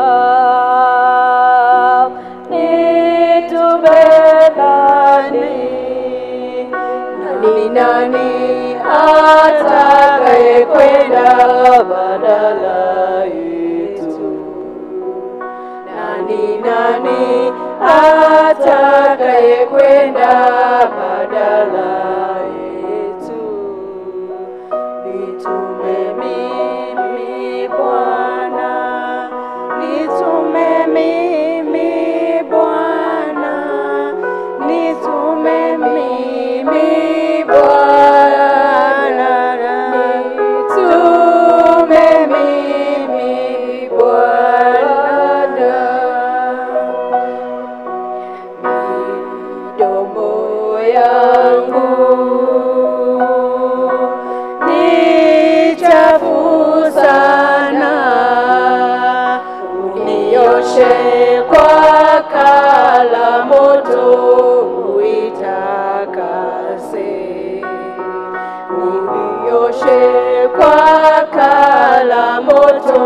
nitume nani, nani nani atakayekwenda badala yetu? Nani nani atakayekwenda badala yetu? Nitume mimi Bwana, nitume mimi Bwana, nitume mimi Bwana, nitume mimi Bwana. Midomo yangu ni chafu sana, unioshe kwa kala moto uitakase, unioshe kwa kala moto